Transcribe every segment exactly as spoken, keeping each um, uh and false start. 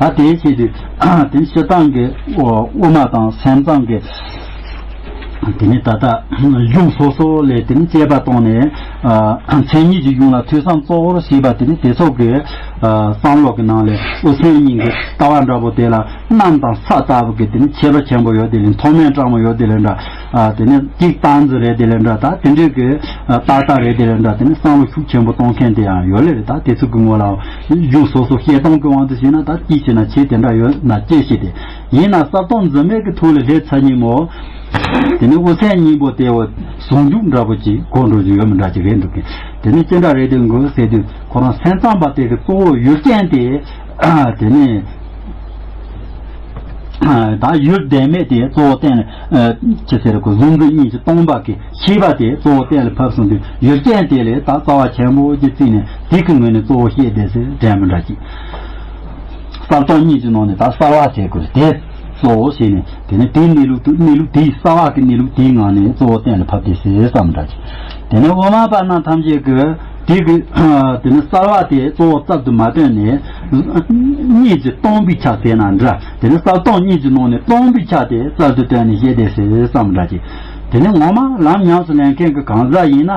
ད་དེའི་ཆེད་དུ་དེ་ནི་སྤྱིར་བཏང་གི་དབུ་མ་དང་སེམས་ཙམ་གྱི་དེ་ནི་ད་ལྟ་གཞུང་སོ་སོ་ལས་དེ་ནི་དཔྱད་པ་བཏང་ནས་མཚན་ཉིད་ཀྱི་གཞུང་ལ་ཐོས་བསམ་གཙོ་བོར་བྱས་པ་དེ་ནི་དེ་ཚོ་གི་བསམ་བློ་གི་ནང་ལས་དབུ་སེམས་གཉིས་ཀྱི་ལྟ་བ་འདྲ་པོ་དེ་ལ་གནམ་དང་ས་ལྟ་བུ་གི་དེ་ནི་ཁྱད་པར་ཆེན་པོ་ཡོད་དེ་ལས་མཐོ་དམན་སྤྲང་མོ་ཡོད་དེ་ལས་འདྲ། དེ་ནི་ཏིག་ཏང་ཙི་རེད་དེ་ལས་འདྲ། ད་དེ་འདྲའི་གི་ཏག་ཏག་རེད་དེ་ལས་འདྲ། དེ་ནི་བསམ་བློ་ཤུགས་ཆེན་པོ་གཏོང་མཁན་དེ་ཡང་ཡོད་ལེ་རེད། ད་དེ་ཚོ་གི་ངོ་ལ་གཞུང་སོ་སོ་བཤད་སྟངས་ཀྱི་དབང་དུ་བྱས་ན་ད་ཅི་བྱས་ན་ཆེ་དེ་འདྲ་ཡོད་ན་ཅི་ཤེས་དེ་ཡིན་ན་གསལ་སྟོང་འཛིན་མེད་ཀྱི་ཐོག་ལ་སླེབས་ཚར་ཉིན་མོ། དེ་ནི་དབུ་སེམས་གཉིས་པོ་དེ་འོ་ཟུང་འཇུག་འདྲ་པོ་ཅིག་གོ་འགྲོ་རྒྱུ་ཡོད་མི་འདྲ་ཅིག་རེད་འདུག་གི། དེ་ནི་ཅི་འདྲ་རེད་དེ་འགོ་ཟེར་དུས་ཁོ་རང་སེམས་ཙམ་པ་དེ་གི་གཙོ་བོ་ཡུལ་ཅན་དེ། དེ་ནི་ད་ཡུལ་བདེན་མེད་དེ་གཙོ་བོ་གཏན་ལ་ཅི་ཟེར་གོ་གཟུང་འཛིན་གཉིས་ཀྱི་སྟོང་པ་གི་ཤེས་པ་དེ་གཙོ་བོ་གཏན་ལ་ཕབ་སོང་དུས་ཡུལ་ཅན་དེ་ལས་ད་རྩ་བ་ཆེན་པོ་ཅིག་བརྩིས་ནས་དེ་གི་ངོས་ནས་གཙོ་བོ་བཤད་བསྡད་ཟེར་དྲན་མི་འདྲ་ཅིག། གསལ་སྟོང་གཉིས་ཀྱི་ནང་ནས་ད་གསལ་བ་ཟེར་དགོས་དེ་གཙོ་བོ་བྱས་ནས་དེ་ནས་དེའི་གནས་ལུགས་དེ་གནས་ལུགས་དེའི་གསལ་བ་གི་གནས་ལུགས་དེའི་ངང་ནས་གཙོ་བོ་གཏན་ལ་ཕབ་སྟེ་ཟེར་བསམ་འདྲ་ཅིག། དེ་ནས་དབུ་མ་པ་རྣམས་ཐམས་ཅད་ཀྱིས་དེ་གི་དེ་ནས་གསལ་བ་དེ་གཙོ་བོ་རྩལ་དུ་མ་བཏོན་ནས་གཉིས་ཀྱི་སྟོང་པའི་ཆ་ཟེར་ན་འདྲ། དེ་ནས་གསལ་སྟོང་གཉིས་ཀྱི་ནང་ནས་སྟོང་པའི་ཆ་དེ་རྩལ་དུ་བཏོན་ནས་བཤད་དེ་ཟེར་བསམ་འདྲ་ཅིག། དེ་ནས་ངོ་མ་ལམ་ཉམས་སུ་ལེན་མཁན་གྱི་གང་ཟག་ཡིན་ན་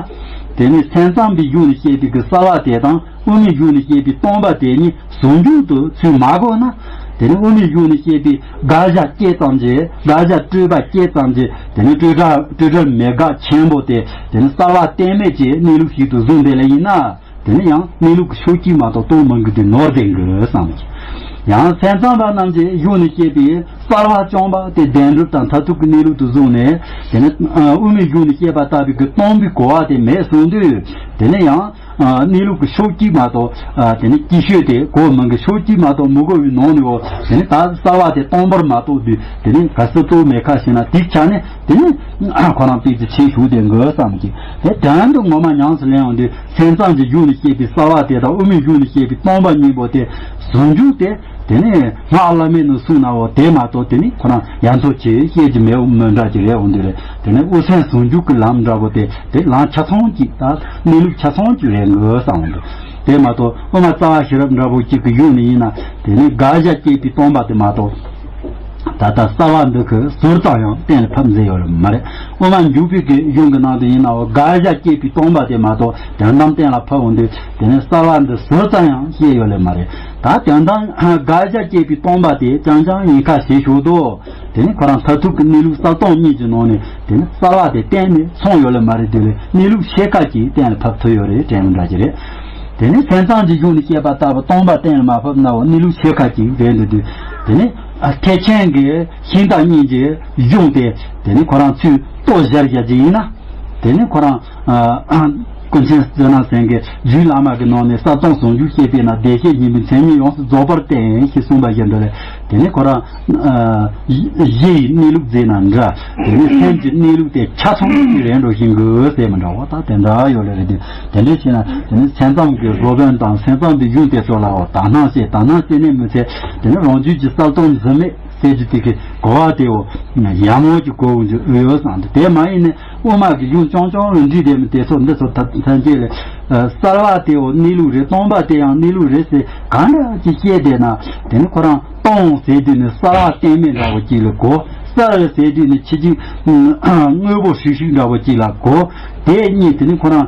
དེ་ནས་སེམས་ཙམ་པའི་གཞུང་ནས་བཤད་པའི་གི་གསལ་བ་དེ་དང་། དབུ་མའི་གཞུང་ནས་བཤད་པའི་སྟོང་པ་དེ་གཉིས་ཟུང་འཇུག་ཏུ་ཚུད་མ་དགོས་ན། དེ་ནི་དབུ་མའི་གཞུང་ནས་བཤད་པའི་དགག་བཞག་སྐྱེས་ཙམ་གྱིས་དགག་བཞག་སྤྲོས་པ་སྐྱེས་ཙམ་གྱིས་དེ་ནི་སྤྲོས་བྲལ་སྤྲོས་བྲལ་མེད་དགག་ཆེན་པོ་དེ་དེ་ནི་གསལ་བ་གཏན་མེད་ཀྱི་གནས་ལུགས་ཤིག་ཏུ་བཟུང་བསྡད་ལེ་ཡིན་ན། དེ་ནི་ཡང་གནས་ལུགས་ཀྱི་ཕྱོགས་གཅིག་མ་གཏོགས་སྟོང་མི་འགལ་དུ་ནོར་བསྡད་དགོས་བསམ་གྱི། ཡང་སེམས་ཙམ་པ་རྣམས་ཀྱིས་གཞུང་ནས་བཤད་པའི་གསལ་བ་བཅོམ་པ་དེ་བདེན་གྲུབ་དང་མཐར་ཐུག་གི་གནས་ལུགས་སུ་བཟུང་ནས་དེ་ནི་དབུ་མའི་གཞུང་ནས་བཤད་པ་ལྟ་བུའི་གི་སྟོང་པའི་གོ་བ་དེ་མེད་སོང་དུས་དེ་ནི་ཡང་། གནས་ལུགས་ཀྱི་ཕྱོགས་གཅིག་མ་གཏོགས། དེ་ནི་ཀྱི་ཤོད་དེ་གོ་མི་འགི་ཕྱོགས་གཅིག་མ་གཏོགས་མི་གོ་བའི་ནང་ནས་འོ་དེ་ནི་ད་གསལ་བ་དེ་སྟོང་པར་མ་རྟོགས་དུས་དེ་ནི་ག་སྲིད་དུ་མེད་ཁ་ཞིག་ན་དེའི་ཆ་ནས་དེ་ནི་ཁོ་རང་དཔེ་ཅི་ཆེ་ཞུགས་དེ་འགི་བསམ་གི། དེ་དོན་དུ་ངོ་མ་ཉམས་སུ་ལེན་འོང་དུས་སེམས་ཙམ་གྱི་གཞུང་ནས་བཤད་པའི་གསལ་བ་དེ་དང་དབུ་མའི་གཞུང་ནས་བཤད་པའི་སྟོང་པ་གཉིས་པོ་དེ་ཟུང་འཇུག་དེ། དེ་ནས་སྔགས་བླ་མེད་ནས་གསུངས་ནའོ་དེ་མ་གཏོགས་དེ་ནི་ཁོ་རང་ཡ་མཚོ་ཆེ་བཤད་ཀྱི་མེད་མི་འདྲ་ཅིག་རེད་འོང་དུས་རེད། དེ་ནས་དབུ་སེམས་ཟུང་འཇུག་གི་ལམ་འདྲ་པོ་དེ་དེ་ལམ་ཆ་ཚང་གཅིག་ད་གནས་ལུགས་ཆ་ཚང་གཅིག་རེད་འགོ་བསམ་འོང་དུས་དེ་མ་གཏོགས་དབུ་མ་རྩ་བ་ཤེས་རབ་འདྲ་པོ་གཅིག་གི་གཞུང་ནས་ཡིན་ན་དེ་ནས་དགག་བཞག་སྐྱེས་པའི་སྟོང་པ་དེ་མ་གཏོགས་ད་ལྟ་གསལ་བ་འདི་གི་ཟུར་ཙམ་ཡང་གཏན་ལ་ཕབ་མཛད་ཡོད་ལ་མ་རེད། དབུ་མ་འཇུག་པའི་གི་གཞུང་གི་ནང་དུ་ཡིན་ནའོ་དགག་བཞག་སྐྱེས་པའི་སྟོང་པ་དེ་མ་གཏོགས་དོན་དམ་གཏན་ལ་ཕབ་འོང་དུས་དེ་ནས་གསལ་བ་འདི་ཟུར་ཙམ་ཡང་བཤད་ཡོད་ལེ་མ་རེད། ད་དོན་དམ་དགག་བཞག་སྐྱེས་པའི་སྟོང་པ་དེ་རྐྱང་རྐྱང་ཡིན་ཁ་ཞེས་ཞུ་དོ། དེ་ནི་ཁོ་རང་མཐར་ཐུག་གི་གནས་ལུགས་གསལ་སྟོང་གཉིས་ཀྱི་ནང་ནས་དེ་ནི་གསལ་བ་དེ་གཏན་ནས་སོང་ཡོད་ལེ་མ་རེད། དེ་ལས་གནས་ལུགས་ཕྱེད་ཀ་ཅིག་གཏན་ལ་ཕབ་ཐུབ་ཡོད་རེད་དྲན་འདྲ་ཅིག་རེད། དེ་ནི་སེམས་ཙམ་གྱི་གཞུང་ནས་བཤད་པ་ལྟ་བུ་སྟོང་པ་གཏན་ལ་མ་ཕབ་ནའོ་གནས་ལུགས་ཕྱེད་ཀ་ཅིག་རེད་འདུག་དུས་དེ་ནི་ཐེག་ཆེན་གྱི་ཤིང་རྟ་གཉིས་ཀྱི་གཞུང་དེ་དེ་ནི་ཁོ་རང་ཚུར་ལྟོ་བཞར་བཞག་ཅིག་ཡིན་ན། དེ་ནི་ཁོ་རང་ཀུན་མཁྱེན་ཟེར་ན་སེང་གེ་རྒྱུད་བླ་མ་གི་ནང་ནས་གསལ་སྟོང་ཟུང་འཇུག་བཤད་པས་ན་བདེ་གཤེགས་སྙིང་པོའི་མཚན་ཉིད་ཡོངས་སུ་རྫོགས་པར་བསྟན་ཞེས་གསུངས་པ་བཞིན་དུ་ལས་དེ་ནི་ཁོ་རང་གཞི་ཡི་གནས་ལུགས་མཛད་ན་འདྲ། དེ་ནི་སེམས་ཀྱི་གནས་ལུགས་དེ་ཆ་ཚང་གི་རེད་འགྲོ་བཞིན་གི་ཟེར་མི་འདྲ་བ་ད་དེ་འདྲ་ཡོད་ལེ་རེད། དེ་འདྲ་བྱས་ན་དེ་ནི་སེམས་ཙམ་གྱི་སློབ་དཔོན་དང་སེམས་ཙམ་པའི་གཞུང་དེ་ཚོ་ལའོ་དག་སྣང་བྱེད་དག་སྣང་བྱེད་ནས་མི་ཚད་དེ་ནི་རང་རྒྱུད་ཀྱི་གསལ་སྟོང་འཛིན་མེད། ཟེར་རྒྱུ་དེ་གི་གོ་བ་དེའོ་ཡ་མོ་གི་གོ་འོང་རྒྱུ་ཨུ་ཡོད་བསམ་འདུག་དེ་མ་ཡིན་ནས་དབུ་མ་གི་གཞུང་རྐྱང་རྐྱང་ལ་འདྲིས་དེ་མི་དེ་ཚོ་འདི་ཚོ་ཐ་ཐམས་ཅད་ལས་གསལ་བ་དེའོ་གནས་ལུགས་རེད། སྟོང་པ་དེ་ཡང་གནས་ལུགས་རེད་ཟེར་གང་འདྲ་ཅིག་བཤད་བསྡད་ན་དེ་ནི་ཁོ་རང་སྟོང་ཟེར་དུས་ནི་གསལ་བ་གཏན་མེད་འདྲ་བོ་ཅིག་ལ་གོ། གསལ་ཟེར་དུས་ནི་ཕྱི་རྒྱུད་དངོས་པོ་ཧྲིག་ཧྲིག་འདྲ་བོ་ཅིག་ལ་གོ། དེ་གཉིས་དེ་ནི་ཁོ་རང་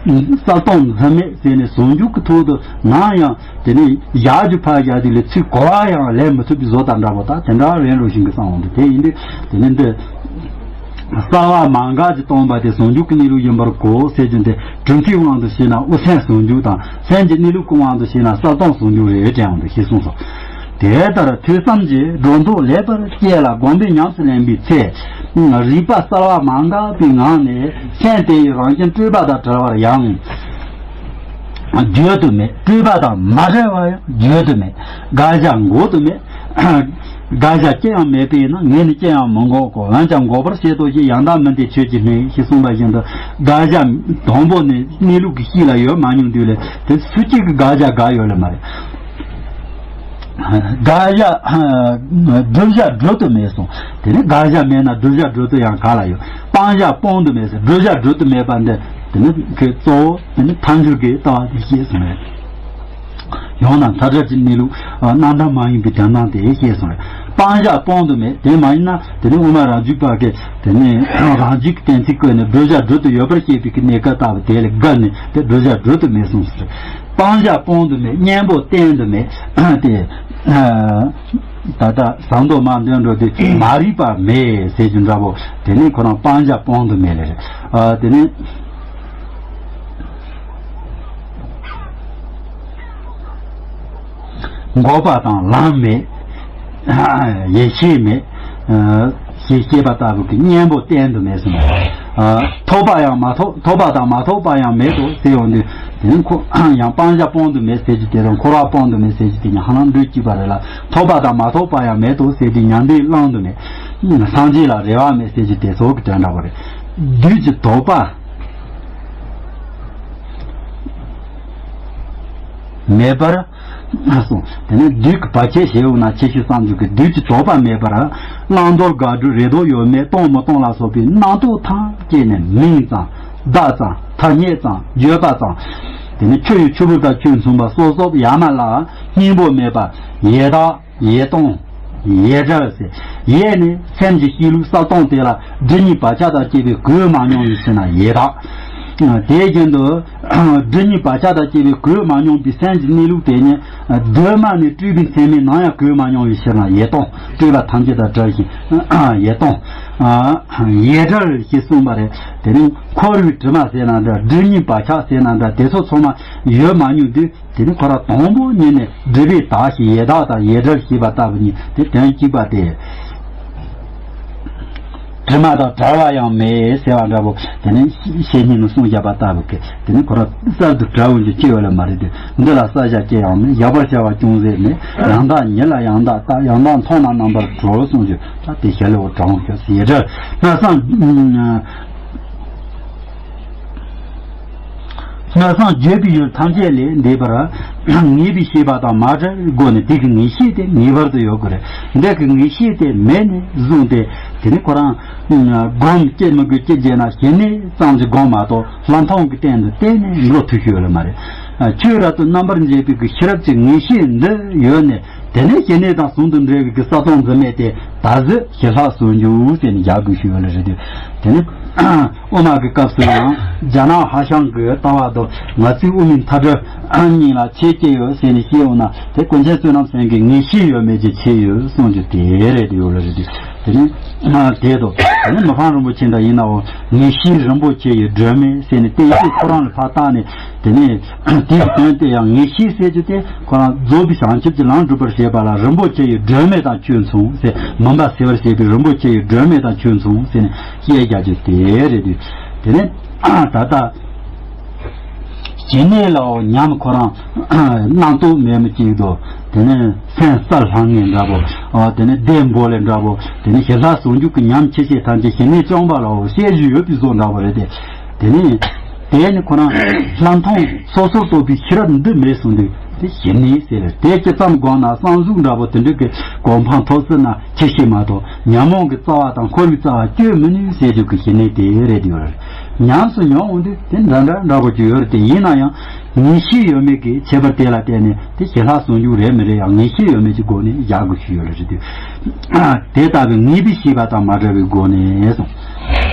གསལ་སྟོང་འཛིན་མེད་ཟེར་ནས་ཟུང་འཇུག་གི་ཐོག་ཏུ་ནམ་ཡང་། དེ་ནས་ཡར་རྒྱུ་ཕར་བཞག་དུས་ལས་ཚུར་གོ་བ་ཡང་ལེན་མི་ཐུབ་པའི་བཟོ་དང་འདྲ་པོ་དག་དེ་འདྲ་རེད་འགྲོ་བཞིན་གྱི་གསང་བ་འདུག་དེ་ཡིན་དུས་དེ་ནས་འདི་གསལ་བ་མ་འགགས་ཀྱི་སྟོང་པ་དེ་ཟུང་འཇུག་གི་གནས་ལུགས་ཡིན་པར་གོ་ཟེར་རྒྱུ་འདི་གྲུབ་མཐའི་དབང་དུ་བྱས་ན་དབུ་སེམས་ཟུང་འཇུག་དང་སེམས་ཀྱི་གནས་ལུགས་ཀྱི་དབང་དུ་བྱས་ན་གསལ་སྟོང་ཟུང་འཇུག་རེད་དྲན་འོང་དུ་ཞེས་གསུངས་སོ། དེ་ལྟར་ཐོས་བསམ་གྱི་སྒྲོ་འདོགས་ལེགས་པར་བཅད་ལ་སྒོམ་པས་ཉམས་སུ་ལེན་པའི་ཚེ། རིག་པ་གསལ་བ་མ་འགགས་པའི་ངང་ནས་སེམས་དེ་ཡི་རང་བཞིན་སྤྲོས་པ་དང་བྲལ་བར་ཡང་། བརྗོད་དུ་མེད། སྤྲོས་པ་དང་མ་བྲལ་བ་ཡང་བརྗོད་དུ་མེད། དགག་བྱ་འགོག་ཏུ་མེད། དགག་བྱ་ཅི་ཡང་མེད་པས་ན་ངས་ནི་ཅི་ཡང་མི་འགོག་གོ། འོན་ཀྱང་འགོག་པར་བྱེད་དོ་ཞེས་ཡང་དག་མིན་ཏེ་ཆོས་ཀྱི་སྨྲས་ཞེས་གསུངས་པ་བཞིན་དུ་དགག་བྱ་དང་པོ་ནི་གནས་ལུགས་ཀྱི་གཤིས་ལ་ཡོད་མ་མྱོང་དུས་ལས་དེ་སུ་གཅིག་གིས་དགག་བྱ་དགག་ཡོད་ལ་མ་རེད། དགག་བྱ་བསྒྲུབ་བྱ་སྒྲུབ་ཏུ་མེད་གསུངས། དེ་ནི་དགག་བྱ་མེད་ན་བསྒྲུབ་བྱ་སྒྲུབ་ཏུ་ཡང་ག་ལ་ཡོད། སྤང་བྱ་སྤོང་དུ་མེད་ཟེར་བསྒྲུབ་བྱ་སྒྲུབ་ཏུ་མེད་པ་འདི་དེ་ནི་གཙོ་བོ་དེ་ནི་ཐལ་འགྱུར་གྱི་ལྟ་བ་དེ་ཤེས་གསུངས་རེད། ཡང་ན་མཐའ་བྲལ་གྱི་གནས་ལུགས་རྣམ་གྲངས་མ་ཡིན་པའི་དོན་དམ་དེ་ཤེས་སོང་རེད། སྤང་བྱ་སྤང་དུ་མེད། དེ་མ་ཡིན་ན་དེ་ནི་དབུ་མ་རང་རྒྱུད་པ་གི་དེ་ནི་རང་རྒྱུད་ཀྱི་གཏན་ཚིགས་བཀོད་ནས་བསྒྲུབ་བྱ་སྒྲུབ་ཏུ་ཡོད་པར་བཤད་པའི་གི་གནས་སྐབས་ལྟ་བུ་དེ་ལས་བརྒལ་ནས་དེ་བསྒྲུབ་བྱ་སྒྲུབ་ཏུ་མེད་གསུངས་སོ། སྤང་བྱ་སྤང་དུ་མེད། གཉེན་པོ་བསྟེན་དུ་མེད། དེ་ད་ལྟ་ཟངས་མདོག་མ་འདོན་འགྲོ་དུས་མ་རིག་པ་མེད་ཟེར་གྱི་འདྲ་པོ། དེ་ནི་ཁོ་རང་སྤང་བྱ་སྤང་དུ་མེད་ལས་རེད། དེ་ནི། འགོག་པ་དང་ལམ་མེད། ཡེ་ཤེས་མེད། ཞེས་བཤད་པ་ལྟ་བུ་གི་གཉེན་པོ་བསྟེན་དུ་མེད་གསུངས། ཐོབ་པ་ཡང་མ་ཐོབ། ཐོབ་པ་དང་མ་ཐོབ་པ་ཡང་མེད་དོ་ཟེར་ཡོང་དུས། དེ་ནི་ཁོ་ཡང་སྤང་བྱ་སྤང་དུ་མེད་ཟེར་གྱི་དེ་དང་འཁོར་བ་སྤང་དུ་མེད་ཟེར་གྱི་དེ་གཉིས་ཧ་ལམ་འགྲོས་གཅིག་པ་རེད་ལ། ཐོབ་པ་དང་མ་ཐོབ་པ་ཡང་མེད་དོ་ཟེར་དུས་མྱང་འདས་བླང་དུ་མེད། སངས་རྒྱས་ལ་རེ་བ་མེད་ཟེར་གྱི་དེ་ཚོ་གི་དོན་འདྲ་པོ་རེད། བདུད་ཀྱི་དོགས་པ། མེད་པར་གསུངས། དེ་ནས་བདུད་ཀྱི་བར་ཆད་ཞེས་འོ་ན་ཆེ་ཤོས་བསམ་རྒྱུ་གི་བདུད་ཀྱི་དོགས་པ་མེད་པར། བླང་དོར་དགག་སྒྲུབ་རེ་དོགས་ཡོད་མེད་གཏོང་མི་གཏོང་ལ་སོགས་པའི་རྣམ་རྟོག་ཐམས་ཅད་ནས་མིང་ཙམ་བརྡ་ཙམ་ཐ་སྙད་ཙམ་བརྗོད་པ་ཙམ། དེ་ནས་ཆུ་ཡི་ཆུ་བུར་དང་ཆུ་མཚུངས་པ་སོ་སོ་ཡ་མ་ལ་སྙིང་པོ་མེད་པ་ཡེ་དག་ཡེ་གཏོང་། ཡེ་བྲལ་ཟེར། ཡེ་ནི་སེམས་ཀྱི་གཤིས་ལུགས་གསལ་སྟོང་དེ་ལ་སྒྲིབ་གཉིས་བག་ཆགས་དང་བཅས་པའི་གོས་མ་མྱོང་བའི་ཕྱིར་ན་ཡེ་དག། དེ་བཞིན་དུ་སྒྲིབ་གཉིས་བག་ཆགས་དང་བཅས་པའི་གོས་མ་མྱོང་བའི་སེམས་ཀྱི་གནས་ལུགས་དེ་ཉིད་གདོད་མ་ནས་སྤྲོས་པའི་མཚན་མས་ནམ་ཡང་གོས་མ་མྱོང་བའི་ཕྱིར་ན་ཡེ་སྟོང་། སྤྲོས་པ་ཐམས་ཅད་དང་བྲལ་ཞིང་ཡེ་སྟོང་། ཡེ་བྲལ་ཞེས་གསུངས་པ་རེད། དེ་ནི་འཁོར་བའི་དྲི་མ་ཟེར་ན་འདྲ། སྒྲིབ་གཉིས་བག་ཆགས་ཟེར་ན་འདྲ། དེ་ཚོ་ཚང་མ་ཡོད་མ་མྱོང་དུས། དེ་ནི་ཁོ་རང་དང་པོ་ཉིད་ནས་སྒྲིབ་པས་དག་ཞིང་ཡེ་དག་དང་ཡེ་བྲལ་ཞེས་པ་ལྟ་བུ་ཉིད་དེ་དོན་གཅིག་པ་སྟེ། དྲི་མ་དང་བྲལ་བ་ཡང་མེད་ཟེར་བ་འདྲ་པོ། དེ་ནི་བཤེས་གཉེན་ནས་གསུངས་བཞག་པ་ལྟ་བུ་གི་དེ་ནི་ཁོ་རང་གསར་དུ་བྲལ་འོང་རྒྱུ་ཅི་ཡོད་ལ་མ་རེད་དེ། འདི་ལ་བསལ་བྱ་ཅི་ཡང་མེད། གཞག་པར་བྱ་བ་ཅུང་ཟད་མེད། ཡང་དག་ཉིད་ལ་ཡང་དག་ལྟ། ཡང་དག་མཐོང་ན་རྣམ་པར་གྲོལ་གསུངས་རྒྱུ་ད་དེ་ཞལ་ལས་འོ་དྲང་བོ་ཡེ་བྲལ་སྔར་བསམ། སྔར་བསམ་བརྗོད་པའི་ཡུལ་ཐམས་ཅད་ལས་འདས་པར་ངེས་པའི་ཤེས་པ་དང་མ་བྲལ་བའི་སྒོ་ནས་དེ་གི་ངེས་ཤེས་དེ་ངེས་པར་དུ་ཡོད་དགོས་རེད། འདི་གི་ངེས་ཤེས་དེ་མེད་ནས་བཟུང་སྟེ་དེ་ནི་ཁོ་རང་སྒོམ་སྐྱེ་མི་དགོས་ཀྱི་བྱས་ན་ཞི་གནས་ཙམ་གྱི་སྒོམ་མ་གཏོགས་ལྷག་མཐོང་གི་སྟེང་དུ་གཏན་ནས་འགྲོ་ཐུབ་ཀྱི་ཡོད་ལ་མ་རེད། ཆོས་རབ་ཏུ་རྣམ་པར་འབྱེད་པའི་གི་ཤེས་རབ་ཀྱི་ངེས་ཤེས་འདི་ཡོད་ནས། དེ་ནས་ཞི་གནས་དང་ཟུང་དུ་འབྲེལ་བའི་གི་གསལ་སྟོང་འཛིན་མེད་དེ་ད་གཟོད་ཞི་ལྷག་ཟུང་འཇུག་ཟེར་ནས་བཞག་དགོས་ཞུས་ཡོད་ལ་རེད་དེ། དེ་ནི་དབུ་མ་གི་སྐབས་སུ་ཡང་རྒྱ་ནག་ཧྭ་ཤང་གི་ལྟ་བ་དང་ང་ཚོའི་དབུ་མའི་མཐའ་བྲལ་གཉིས་ལ་ཁྱད་ཆོས་ཡོད་ཟེར་ནས་བཤད་འོང་ན་དེ་ཀུན་མཁྱེན་བསོད་ནམས་ཟེར་མཁན་གྱི་ངེས་ཤེས་ཡོད་མེད་ཀྱི་ཁྱད་ཡོད་གསུངས་རྒྱུ་དེ་རེད་ཡོད་ལ་རེད་དེ། དེ་ནི་དེ་དང་དེ་ནི་མི་ཕམ་རིན་པོ་ཆེ་འདྲ་ཡིན་ནའང་ངེས་ཤེས་རིན་པོ་ཆེ་ཡི་སྒྲོན་མེ་ཟེར་ནས་བསྟན་བཅོས་ཁོ་རང་ལ་ཕར་བཏགས་ནས། དེ་ནས་དེའི་དོན་དེ་ཡང་ངེས་ཤེས་ཟེར་རྒྱུ་དེ་ཁོ་རང་རྫོགས་པའི་བྱང་ཆུབ་ཀྱི་ལམ་སྒྲུབ་པར་བྱེད་པ་ལ་རིན་པོ་ཆེ་ཡི་སྒྲོན་མེ་དང་ཁྱོད་མཚུངས་ཟེར། མུན་པ་སེལ་བར་བྱེད་པའི་རིན་པོ་ཆེ་ཡི་སྒྲོན་མེ་དང་ཁྱོད་མཚུངས་ཟེར་ནས་བཤད་རྒྱག་རྒྱུ་དེ་རེད་དུས། དེ་ནས་ད་ལྟ་ཞི་གནས་ལའོ་ཉམས་ཁོ་རང་རྣམ་རྟོག་མེད་མི་གཅིག་དང་། དེ་ནས་སེམས་གསལ་ལྷང་ངེ་འདྲ་པོ། དེ་ནས་བདེ་འབོལ་ལེ་འདྲ་པོ། དེ་ནས་ཞི་ལྷག་ཟུང་འཇུག་གི་ཉམས་ཆེ་ཆེ་ཐམས་ཅད་ཞི་གནས་སྐྱོང་བ་ལའོ་བཤད་རྒྱུ་ཡོད་པའི་བཟོ་འདྲ་པོ་རེད་དེ། དེ་ནས་དེ་ནི་ཁོ་རང་ལྷག་མཐོང་སོ་སོར་རྟོག་པའི་ཤེས་རབ་འདི་མེད་སོང་དུས་དེ་ཞི་གནས་ཟེར་རེད། དེ་ཅི་ཙམ་སྒོམ་ན་བསམ་གཟུགས་འདྲ་པོ་དེ་འདྲ་གི་གོ་འཕང་ཐོབ་སྲིད་ན་ཆེ་ཤོས་མ་གཏོགས་ཉོན་མོངས་ཀྱི་རྩ་བ་དང་འཁོར་བའི་རྩ་བ་གཅོད་མི་ནུས་ཟེར་རྒྱུ་གི་ཞི་གནས་དེ་རེད་ཡོད་རེད། ཉམས་སུ་མྱོང་འོང་དུས་དེ་འདྲ་འདྲ་འདྲ་པོ་ཅིག་ཡོད་རེད་དེ། ཡིན་ན་ཡང་ངེས་ཤེས་ཡོད་མེད་ཀྱི་ཁྱད་པར་དེ་ལ་བརྟེན་ནས་དེ་ཞི་ལྷག་ཟུང་འཇུག་རེད་མི་རེད་ཡང་ངེས་ཤེས་ཡོད་མེད་ཀྱི་སྒོ་ནས་བཞག་དགོས་ཞུས་ཡོད་རེད་དེ། དེ་ལྟ་བུའི་ངེས་པའི་ཤེས་པ་དང་མ་བྲལ་བའི་སྒོ་ནས་གསུངས།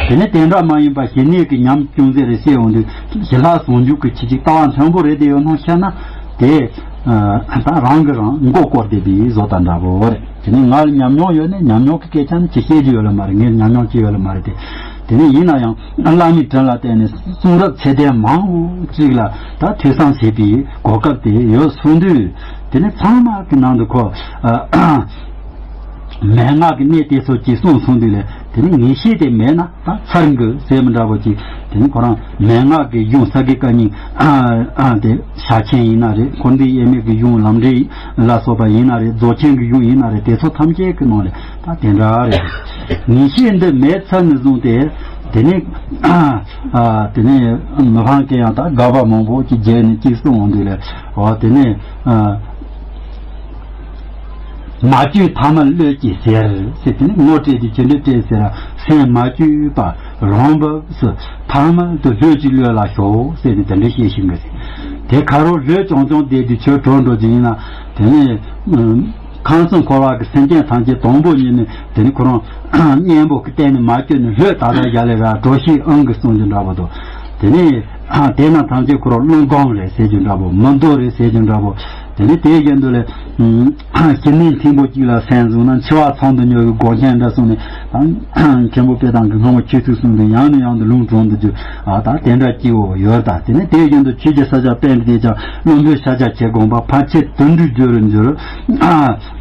དེ་ནས་དེ་འདྲ་མ་ཡིན་པ་ཞི་གནས་ཀྱི་ཉམས་ཅུང་ཟད་རེ་བཤད་འོང་དུས་ཞི་ལྷག་ཟུང་འཇུག་གི་ཆོས་ཅིག་ལྟ་བ་མཐོན་པོ་རེད་དེ་ཡོད་སྣང་ཤར་ན་དེ་ད་རང་གིས་རང་མགོ་སྐོར་བསྡད་པའི་བཟོ་ལྟ་འདྲ་པོ་རེད། དེ་ནས་ང་ལ་ཉམས་མྱོང་ཡོད་ནས་ཉམས་མྱོང་གི་སྐད་ཆ་ནི་ཅི་བཤད་རྒྱུ་ཡོད་ལ་མ་རེད། ངས་ཉམས་མྱོང་ཅི་ཡོད་ལ་མ་རེད་དེ། དེ་ནས་ཡིན་ན་ཡང་བླ་མའི་དྲིན་ལ་བརྟེན་ནས་གསུང་རབ་ཚད་ལྡན་མང་བོ་ཅིག་ལ་ད་ཐོས་བསམ་བྱེད་པའི་གོ་སྐབས་དེ་ཡོད་སོང་དུས། དེ་ནས་ཚང་མ་གི་ནང་དུ་ཁོ་མན་ངག་གི་གནད་དེ་ཚོ་ཅིག་གསུངས་སོང་དུས་ལས་དེ་ནས་ངེས་ཤེས་དེ་མེད་ན་ད་ཚར་འགྲོ་ཟེར་མི་འདྲ་པོ་ཅིག་དེ་ནས་ཁོ་རང་མན་ངག་གི་གཞུང་ས་དགེ་བཀའ་རྙིང་དེ་ཞག་ཆེན་ཡིན་ན་རེད། འཁོར་འདས་དབྱེར་མེད་ཀྱི་གཞུང་ལམ་འབྲས་ལ་སོགས་པ་ཡིན་ན་རེད། རྫོགས་ཆེན་གྱི་གཞུང་ཡིན་ན་རེད། དེ་ཚོ་ཐམས་ཅད་ཀྱི་ནང་ལས་ད་དེ་འདྲ་རེད། ངེས་ཤེས་འདི་མེད་ཚར་ནས་བཟུང་སྟེ་དེ་ནས་དེ་ནས་མི་ཕམ་གྱི་ཡང་ད་དགག་པ་མང་པོ་ཅིག་བརྒྱབ་ནས་ཅིག་གསུངས་འོང་དུས་ལས་འོ་དེ་ནས་མ་བཅོས་ཐ་མལ་བློས་ཀྱིས་ཟེར་ཟེར། དེ་ནས་ངོ་སྤྲད་དེ་ཅི་འདྲ་སྤྲད་ཟེར་ན་སེམས་མ་བཅོས་པ་རང་བབས་སུ་ཐ་མལ་དུ་ལྷོད་ཀྱིས་བློས་ལ་ཞོག་ཟེར་ནས་དེ་འདྲ་བཤད་བཞིན་གི་རེད། དེ་ཁ་རོག་ལྷོད་ཅོང་ཅོང་བསྡད་དུས་ཆོས་གྲོལ་འགྲོ་རྒྱུ་ཡིན་ན། དེ་ནས་ཁམས་གསུམ་འཁོར་བ་གི་སེམས་ཅན་ཐམས་ཅད་དང་པོ་ཉིད་ནས་དེ་ནས་ཁོ་རང་གཉེན་པོ་གི་སྟེང་ནས་མ་བསྐྱོད་ནས་ལྷོད་ད་ལྟ་རྒྱ་ལས་ར་གྲོ་ཞིག་ཨང་གི་གསུང་རྒྱུ་འདྲ་པོ་དང་། དེ་ནས་དེ་ན་ཐམས་ཅད་ཁོ་རང་བློ་སྒོམ་རེད་ཟེར་རྒྱུ་འདྲ་པོ། མི་འདོར་རེད་ཟེར་རྒྱུ་འདྲ་པོ། དེ་ནས་དེའི་རྒྱུན་དུ་ལས་ཞི་གནས་ཐིམ་པོ་གཅིག་ལ་སེམས་བཟུང་ན། འཆི་བ་ཚང་དུ་མྱུར་བའི་སྒོམ་ཆེན་འདྲ་གསུངས་ནས། མཁན་པོ་དཔེ་དང་གི་སྔ་མོ་ཆོས་ཚུལ་གསུམ་དུ་ཡང་ནས་ཡང་དུ་ལུང་དྲངས་འདུག་རྒྱུ། ཨ་ད་དེ་འདྲ་སྐྱེ་བོ་ཡོད་ད། དེ་ནས་དེའི་རྒྱུན་དུ་ཆོས་ཀྱི་ས་སྐྱ་པཎྜི་ཏས་ཀྱང་། བློན་པོའི་ཤཱཀྱ་ཁྱེད་དགོངས་པ། ཕར་ཕྱིན་དོན་གྲུབ་རྒྱུ་རུ་འགྱུར།